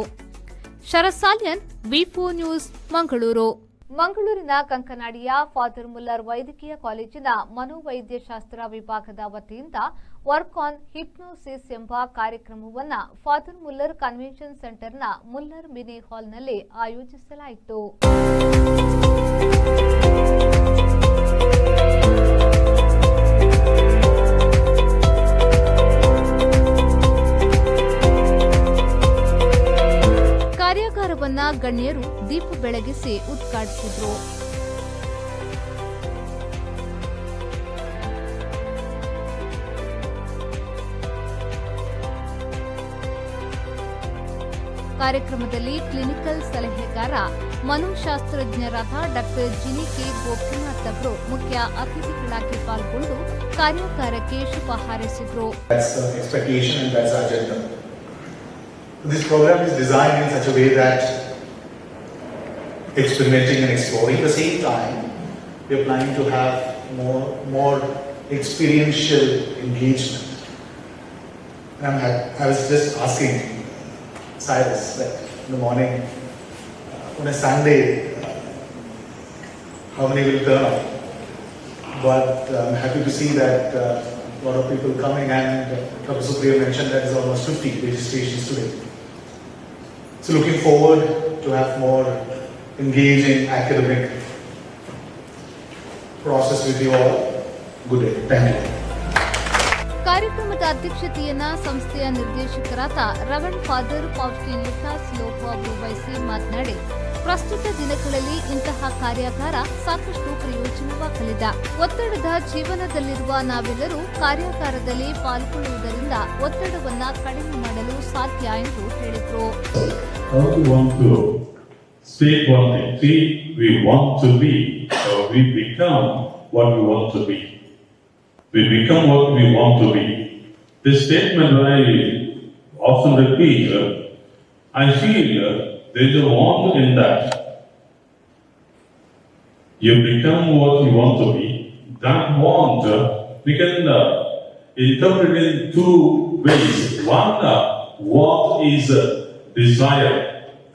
Sharath Salian, V news, Mangaluru. ಮಂಗಳೂರಿನ ಕಂಕನಾಡಿಯ ಫಾದರ್ ಮುಲ್ಲರ್ ವೈದ್ಯಕೀಯ ಕಾಲೇಜಿನ ಮನೋವೈದ್ಯಶಾಸ್ತ್ರ ವಿಭಾಗದ ವತಿಯಿಂದ ವರ್ಕ್ ಆನ್ ಹಿಪ್ನೋಸಿಸ್ ಎಂಬ ಕಾರ್ಯಕ್ರಮವನ್ನು ಫಾದರ್ ಮುಲ್ಲರ್ ಕನ್ವೆನ್ಷನ್ ಸೆಂಟರ್ನ ಮುಲ್ಲರ್ ಮಿನಿ ಹಾಲ್ನಲ್ಲಿ ಆಯೋಜಿಸಲಾಯಿತು. ಕಾರ್ಯಾಗಾರವನ್ನ ಗಣ್ಯರು ದೀಪ ಬೆಳಗಿಸಿ ಉದ್ಘಾಟಿಸಿದರು. ಕಾರ್ಯಕ್ರಮದಲ್ಲಿ ಕ್ಲಿನಿಕಲ್ ಸಲಹೆಗಾರ, ಮನೋಶಾಸ್ತ್ರಜ್ಞರಾದ ಡಾಕ್ಟರ್ ಜಿನಿ ಕೆ ಗೋಪಿನಾಥ್ ಅವರು ಮುಖ್ಯ ಅತಿಥಿಗಳಾಗಿ ಪಾಲ್ಗೊಂಡು ಕಾರ್ಯಾಗಾರಕ್ಕೆ ಶುಭ ಹಾರೈಸಿದರು. That's the expectation and that's our agenda. This program is designed in such a way that experimenting and exploring at the same time, we are planning to have more experiential engagement. And I was just asking Cyrus that in the morning, on a Sunday, how many will turn up? But I'm happy to see that a lot of people coming, and Dr. Supriya mentioned that there's almost 50 registrations today. So looking forward to have more engaging academic process with you all. Good day. Thank you. ಕಾರ್ಯಕ್ರಮದ ಅಧ್ಯಕ್ಷತೆಯನ್ನ ಸಂಸ್ಥೆಯ ನಿರ್ದೇಶಕರಾದ reverend father ಫಾಸ್ಟಿನ್ Lucas Lobo ಅವರು ವಹಿಸಿ ಮಾತನಾಡಿ, ಪ್ರಸ್ತುತ ದಿನಗಳಲ್ಲಿ ಇಂತಹ ಕಾರ್ಯಾಗಾರ ಸಾಕಷ್ಟು ಪ್ರಯೋಜನವಾಗಲಿದೆ. ಒತ್ತಡದ ಜೀವನದಲ್ಲಿರುವ ನಾವೆಲ್ಲರೂ ಕಾರ್ಯಾಗಾರದಲ್ಲಿ ಪಾಲ್ಗೊಳ್ಳುವುದರಿಂದ ಒತ್ತಡವನ್ನ ಕಡಿಮೆ ಮಾಡಲು ಸಾಧ್ಯ ಎಂದು ಹೇಳಿದರು. I only want to state one thing. See, we want to be, or we become what we want to be. We become what we want to be. This statement I often repeat, I feel there is a want in that. You become what you want to be. That want, we can interpret in two ways. One, what is desire,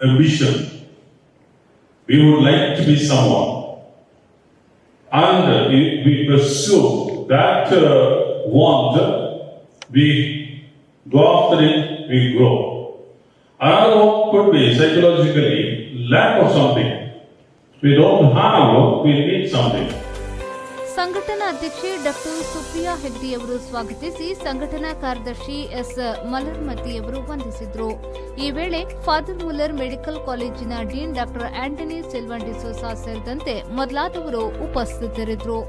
ambition. We would like to be someone. And if we pursue that want, we go after it, we grow. Another one could be psychologically lack of something. We don't have, we need something. ಸಂಘಟನಾ ಅಧ್ಯಕ್ಷೆ doctor Supriya ಹೆಗ್ಡೆಯವರು ಸ್ವಾಗತಿಸಿ, ಸಂಘಟನಾ ಕಾರ್ಯದರ್ಶಿ S ಮಲರ್ಮತಿಯವರು ವಂದಿಸಿದರು. ಈ ವೇಳೆ father Muller medical ಕಾಲೇಜಿನ dean doctor Antony Silvan D'Souza ಸೇರಿದಂತೆ ಮೊದಲಾದವರು ಉಪಸ್ಥಿತರಿದ್ದರು.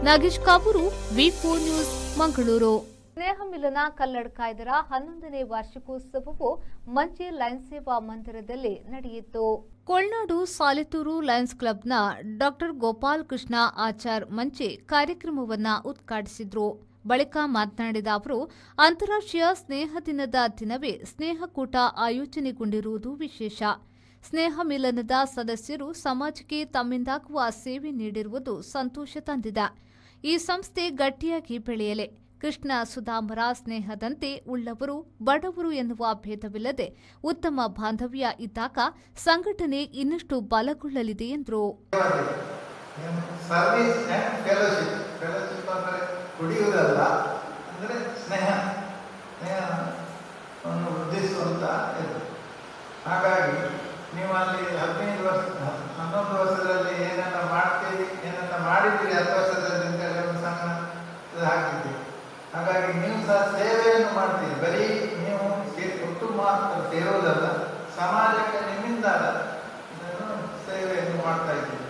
Nagesh Kaboor, V news, Mangaluru. ಸ್ನೇಹ ಮಿಲನ ಕಲ್ಲಡ್ಕ 11ನೇ ವಾರ್ಷಿಕೋತ್ಸವವು ಮಂಜೆ ಲಯನ್ಸ್ ಸೇವಾ ಮಂದಿರದಲ್ಲಿ ನಡೆಯಿತು. ಕೊಳ್ನಾಡು ಸಾಲಿತೂರು ಲಯನ್ಸ್ ಕ್ಲಬ್ನ ಡಾಕ್ಟರ್ ಗೋಪಾಲ್ ಕೃಷ್ಣ ಆಚಾರ್ ಮಂಚೆ ಕಾರ್ಯಕ್ರಮವನ್ನು ಉದ್ಘಾಟಿಸಿದರು. ಬಳಿಕ ಮಾತನಾಡಿದ ಅವರು, ಅಂತಾರಾಷ್ಟ್ರೀಯ ಸ್ನೇಹ ದಿನದ ದಿನವೇ ಸ್ನೇಹಕೂಟ ಆಯೋಜನೆಗೊಂಡಿರುವುದು ವಿಶೇಷ. ಸ್ನೇಹ ಮಿಲನದ ಸದಸ್ಯರು ಸಮಾಜಕ್ಕೆ ತಮ್ಮಿಂದಾಗುವ ಸೇವೆ ನೀಡಿರುವುದು ಸಂತೋಷ ತಂದಿದೆ. ಈ ಸಂಸ್ಥೆ ಗಟ್ಟಿಯಾಗಿ ಬೆಳೆಯಲಿ. ಕೃಷ್ಣ ಸುದಾಮರ ಸ್ನೇಹದಂತೆ ಉಳ್ಳವರು ಬಡವರು ಎನ್ನುವ ಭೇದವಿಲ್ಲದೆ ಉತ್ತಮ ಬಾಂಧವ್ಯ ಇದ್ದಾಗ ಸಂಘಟನೆ ಇನ್ನಷ್ಟು ಬಲಗೊಳ್ಳಲಿದೆ ಎಂದರು. Service and fellowship. ಫೆಲೋಶಿಪ್ ಅಂದರೆ ಕುಡಿಯುವುದಲ್ಲ, ಅಂದರೆ ಸ್ನೇಹ, ಸ್ನೇಹವನ್ನು ವೃದ್ಧಿಸುವಂಥ ಇದು. ಹಾಗಾಗಿ ನೀವು ಅಲ್ಲಿ 15 ವರ್ಷ, 11 ವರ್ಷದಲ್ಲಿ ಏನೆಲ್ಲ ಮಾಡ್ತೀರಿ, ಏನೆಲ್ಲ ಮಾಡಿದ್ದೀರಿ 10 ವರ್ಷದಲ್ಲಿ ಅಂತೇಳಿ ಒಂದು ಸಣ್ಣ ಇದು ಹಾಕಿದ್ದೀರಿ. ಹಾಗಾಗಿ ನೀವು ಸಹ ಸೇವೆಯನ್ನು ಮಾಡ್ತೀರಿ. ಬರೀ ನೀವು ಕುಟುಂಬ ಸೇರುವುದಲ್ಲ, ಸಮಾಜಕ್ಕೆ ನಿಮ್ಮಿಂದ ಇದನ್ನು ಸೇವೆಯನ್ನು ಮಾಡ್ತಾ ಇದ್ದೀರಿ.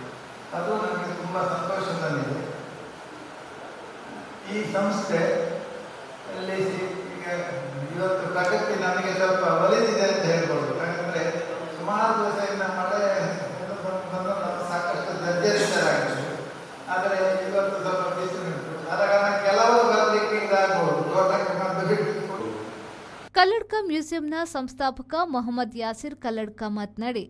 ಅದು ನನಗೆ ತುಂಬ ಸಂತೋಷ ತಂದಿದೆ. ಈ ಸಂಸ್ಥೆ ಅಲ್ಲಿ ಈಗ ಇವತ್ತು ಪ್ರಗತಿ ನಮಗೆ ಸ್ವಲ್ಪ ಒಲಿದಿದೆ ಅಂತ ಹೇಳ್ಬೋದು. ಯಾಕಂದರೆ ಸುಮಾರು ದಿವಸದಿಂದ ಮಳೆ ಬಂದು ನಾವು ಸಾಕಷ್ಟು ಜರ್ಜರಿತರಾಗಿದ್ವಿ. ಆದರೆ ಇವತ್ತು ಸ್ವಲ್ಪ ಬಿಸಿಲು ಉಂಟು. ಆದ ಕಾರಣ ಕೆಲವರು ಬರಲಿಕ್ಕೆ ಇದಾಗಬಹುದು, ತೋಟಕ್ಕೆ ಮದ್ದು ಬಿಟ್ಟು. ಕಲ್ಲಡ್ಕ ಮ್ಯೂಸಿಯಂನ ಸಂಸ್ಥಾಪಕ ಮೊಹಮ್ಮದ್ ಯಾಸಿರ್ ಕಲ್ಲಡ್ಕ ಮಾತನಾಡಿ,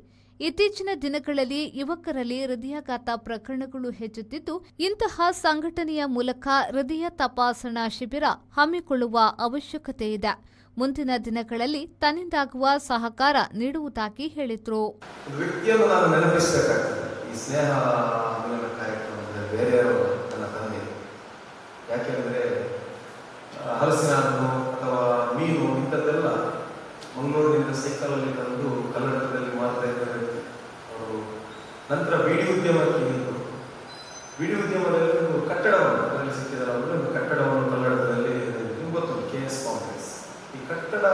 ಇತ್ತೀಚಿನ ದಿನಗಳಲ್ಲಿ ಯುವಕರಲ್ಲಿ ಹೃದಯಾಘಾತ ಪ್ರಕರಣಗಳು ಹೆಚ್ಚುತ್ತಿದ್ದು, ಇಂತಹ ಸಂಘಟನೆಯ ಮೂಲಕ ಹೃದಯ ತಪಾಸಣಾ ಶಿಬಿರ ಹಮ್ಮಿಕೊಳ್ಳುವ ಅವಶ್ಯಕತೆ ಇದೆ. ಮುಂದಿನ ದಿನಗಳಲ್ಲಿ ತನ್ನಿಂದಾಗುವ ಸಹಕಾರ ನೀಡುವುದಾಗಿ ಹೇಳಿದರು. ಒಂದು ವ್ಯಕ್ತಿಯನ್ನು ನಾನು ನೆನಪಿಸಬೇಕಾಗ್ತದೆ ಈ ಸ್ನೇಹ ಮಿಲನ ಕಾರ್ಯಕ್ರಮದಲ್ಲಿ. ಬೇರೆಯವರು, ನನ್ನ ತಂದೆ. ಯಾಕೆಂದರೆ ಹಲಸಿನ ಹಣ್ಣು ಅಥವಾ ಮೀನು ಇಂಥದ್ದೆಲ್ಲ ಮಂಗಳೂರಿನಿಂದ ಸೈಕಲಲ್ಲಿ ತಂದು ಕಲ್ಲಡ್ಕದಲ್ಲಿ ಮಾರ್ತಾ ಇದ್ದ ವ್ಯಕ್ತಿ ಅವರು. ನಂತರ ಬೀಡಿ ಉದ್ಯಮಕ್ಕೆ ಇಳಿದರು. ಬೀಡಿ ಉದ್ಯಮದಲ್ಲಿ ಒಂದು ಕಟ್ಟಡವನ್ನು, ಅದರಲ್ಲಿ ಸಿಕ್ಕಿದಲ್ಲ, ಒಂದು ಕಟ್ಟಡವನ್ನು ಕಲ್ಲಡ್ಕದಲ್ಲಿ, ನಿಮ್ಗೆ ಗೊತ್ತುಂಟು, ಕೆಎಸ್ ಕಾಂಪ್ಲೆಕ್ಸ್. ಈ ಕಟ್ಟಡ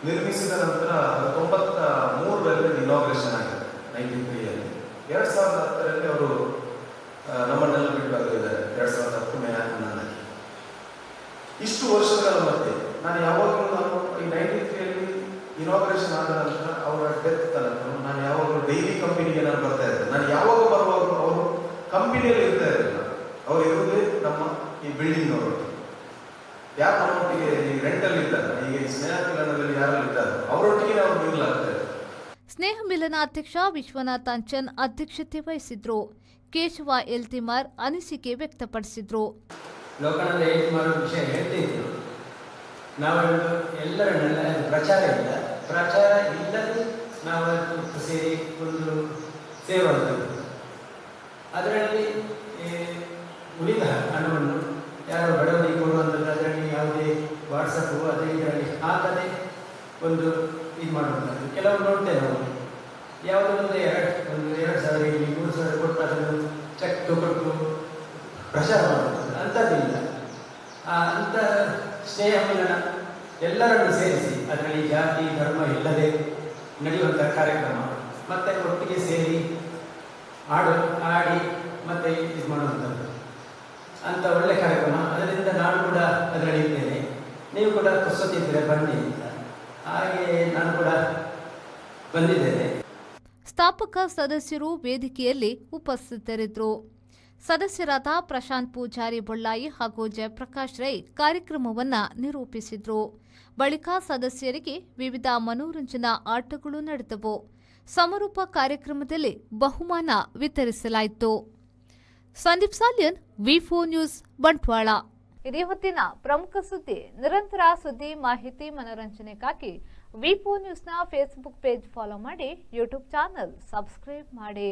ನಿರ್ಮಿಸಿದ ನಂತರ 93ರಲ್ಲಿ ಇನಾಗ್ರೇಷನ್ ಆಗಿದೆ, 93ಯಲ್ಲಿ. 2010ರಲ್ಲಿ ಅವರು ನಮ್ಮನ್ನೆಲ್ಲ ಬಿಟ್ಟು ಹೋಗಿದ್ದಾರೆ, 2010 ಮೇ 11ಕ್ಕೆ. ಇಷ್ಟು ವರ್ಷಗಳ ಮಧ್ಯೆ ನಾನು ಯಾವಾಗಲೂ, ನಾನು ಈ 93ಯಲ್ಲಿ ಇನಾಗ್ರೇಷನ್ ಆದ ನಂತರ ಅವರ ಡೆತ್ ತನಕ ನಾನು ಯಾವಾಗಲೂ ಡೈಲಿ ಕಂಪನಿಗೆ ನಾನು ಬರ್ತಾ ಇದ್ದೆ. ನಾನು ಯಾವಾಗ ಬರುವಾಗ ಅವರು ಕಂಪನಿಯಲ್ಲಿ ಇರ್ತಾ ಇರಲಿಲ್ಲ. ಅವರು ಇರುವುದೇ ನಮ್ಮ ಈ ಬಿಲ್ಡಿಂಗ್ ಅವರೊಟ್ಟಿಗೆ. ಯಾರು ನಮ್ಮೊಟ್ಟಿಗೆ ಈ ರೆಂಟಲ್ಲಿ ಇದ್ದಾರೆ, ಈಗ ಈ ಸ್ನೇಹ ಮಿಲನದಲ್ಲಿ ಯಾರಲ್ಲಿ ಇದ್ದಾರೆ, ಅವರೊಟ್ಟಿಗೆ ಅವರು ಮಿಂಗಲ್ ಆಗ್ತಾ ಇದ್ದಾರೆ. ಸ್ನೇಹ ಮಿಲನ ಅಧ್ಯಕ್ಷ ವಿಶ್ವನಾಥ್ ಅಂಚನ್ ಅಧ್ಯಕ್ಷತೆ ವಹಿಸಿದ್ರು. ಕೇಶವ ಎಲ್ತಿಮಾರ್ ಅನಿಸಿಕೆ ವ್ಯಕ್ತಪಡಿಸಿದ್ರು. ಲೋಕಾನಂದ ಏಳ್ತಿಮಾರ್ ವಿಷಯ ಹೇಳ್ತಿದ್ರು. ನಾವು ಎಲ್ಲರನ್ನೆಲ್ಲ, ಅದು ಪ್ರಚಾರ ಇಲ್ಲ, ಪ್ರಚಾರ ಇಲ್ಲದೆ ನಾವು ಸೇರಿ ಒಂದು ಸೇರುವಂಥದ್ದು. ಅದರಲ್ಲಿ ಉಳಿದ ಹಣವನ್ನು ಯಾರೋ ಬಡವರಿಗೆ ಕೊಡುವಂಥದ್ದು. ಅದರಲ್ಲಿ ಯಾವುದೇ ವಾಟ್ಸಪ್ಪು ಅದೇ ಇದರಲ್ಲಿ ಹಾಕದೆ ಒಂದು ಇದು ಮಾಡುವಂಥದ್ದು ಕೆಲವು ನೋಡ್ತೇವೆ ನಾವು. ಯಾವುದೋ ಒಂದು 2000 ಇಲ್ಲಿ 3000 ಕೊಟ್ಟು ಅದನ್ನು ಚೆಕ್ ಕೊಟ್ಟು ಪ್ರಚಾರ ಮಾಡುವಂಥದ್ದು ಅಂಥದ್ದಿಲ್ಲ. ಅಂಥ ಸ್ನೇಹ ಮಿಲನ ಎಲ್ಲರನ್ನು ಸೇರಿಸಿ, ಅದರಲ್ಲಿ ಜಾತಿ ಧರ್ಮ ಇಲ್ಲದೆ ನಡೆಯುವಂಥ ಕಾರ್ಯಕ್ರಮ. ಮತ್ತೆ ಒಟ್ಟಿಗೆ ಸೇರಿ ಆಡು ಆಡಿ ಮತ್ತೆ ಇದು ಮಾಡುವಂಥದ್ದು ಅಂತ ಒಳ್ಳೆ ಕಾರ್ಯಕ್ರಮ. ಅದರಿಂದ ನಾನು ಕೂಡ ಅದರಲ್ಲಿ ಇದ್ದೇನೆ. ನೀವು ಕೂಡ ಪುರ್ಸೊತ್ತಿದ್ದರೆ ಬನ್ನಿ ಅಂತ, ಹಾಗೆ ನಾನು ಕೂಡ ಬಂದಿದ್ದೇನೆ. ಸ್ಥಾಪಕ ಸದಸ್ಯರು ವೇದಿಕೆಯಲ್ಲಿ ಉಪಸ್ಥಿತರಿದ್ದರು. ಸದಸ್ಯರಾದ ಪ್ರಶಾಂತ್ ಪೂಜಾರಿ ಬೊಳ್ಳಾಯಿ ಹಾಗೂ ಜಯಪ್ರಕಾಶ್ ರೈ ಕಾರ್ಯಕ್ರಮವನ್ನು ನಿರೂಪಿಸಿದರು. ಬಳಿಕ ಸದಸ್ಯರಿಗೆ ವಿವಿಧ ಮನೋರಂಜನಾ ಆಟಗಳು ನಡೆದವು. ಸಮಾರೋಪ ಕಾರ್ಯಕ್ರಮದಲ್ಲಿ ಬಹುಮಾನ ವಿತರಿಸಲಾಯಿತು. ಸಂದೀಪ್ ಸಾಲ್ಯನ್, ವಿ4 ನ್ಯೂಸ್, ಬಂಟ್ವಾಳ. ಇದೇ ಹೊತ್ತಿನ ಪ್ರಮುಖ ಸುದ್ದಿ. ನಿರಂತರ ಸುದ್ದಿ, ಮಾಹಿತಿ, ಮನೋರಂಜನೆಗಾಗಿ ವಿ4 ನ್ಯೂಸ್ನ ಫೇಸ್ಬುಕ್ ಪೇಜ್ ಫಾಲೋ ಮಾಡಿ, ಯೂಟ್ಯೂಬ್ ಚಾನೆಲ್ ಸಬ್ಸ್ಕ್ರೈಬ್ ಮಾಡಿ.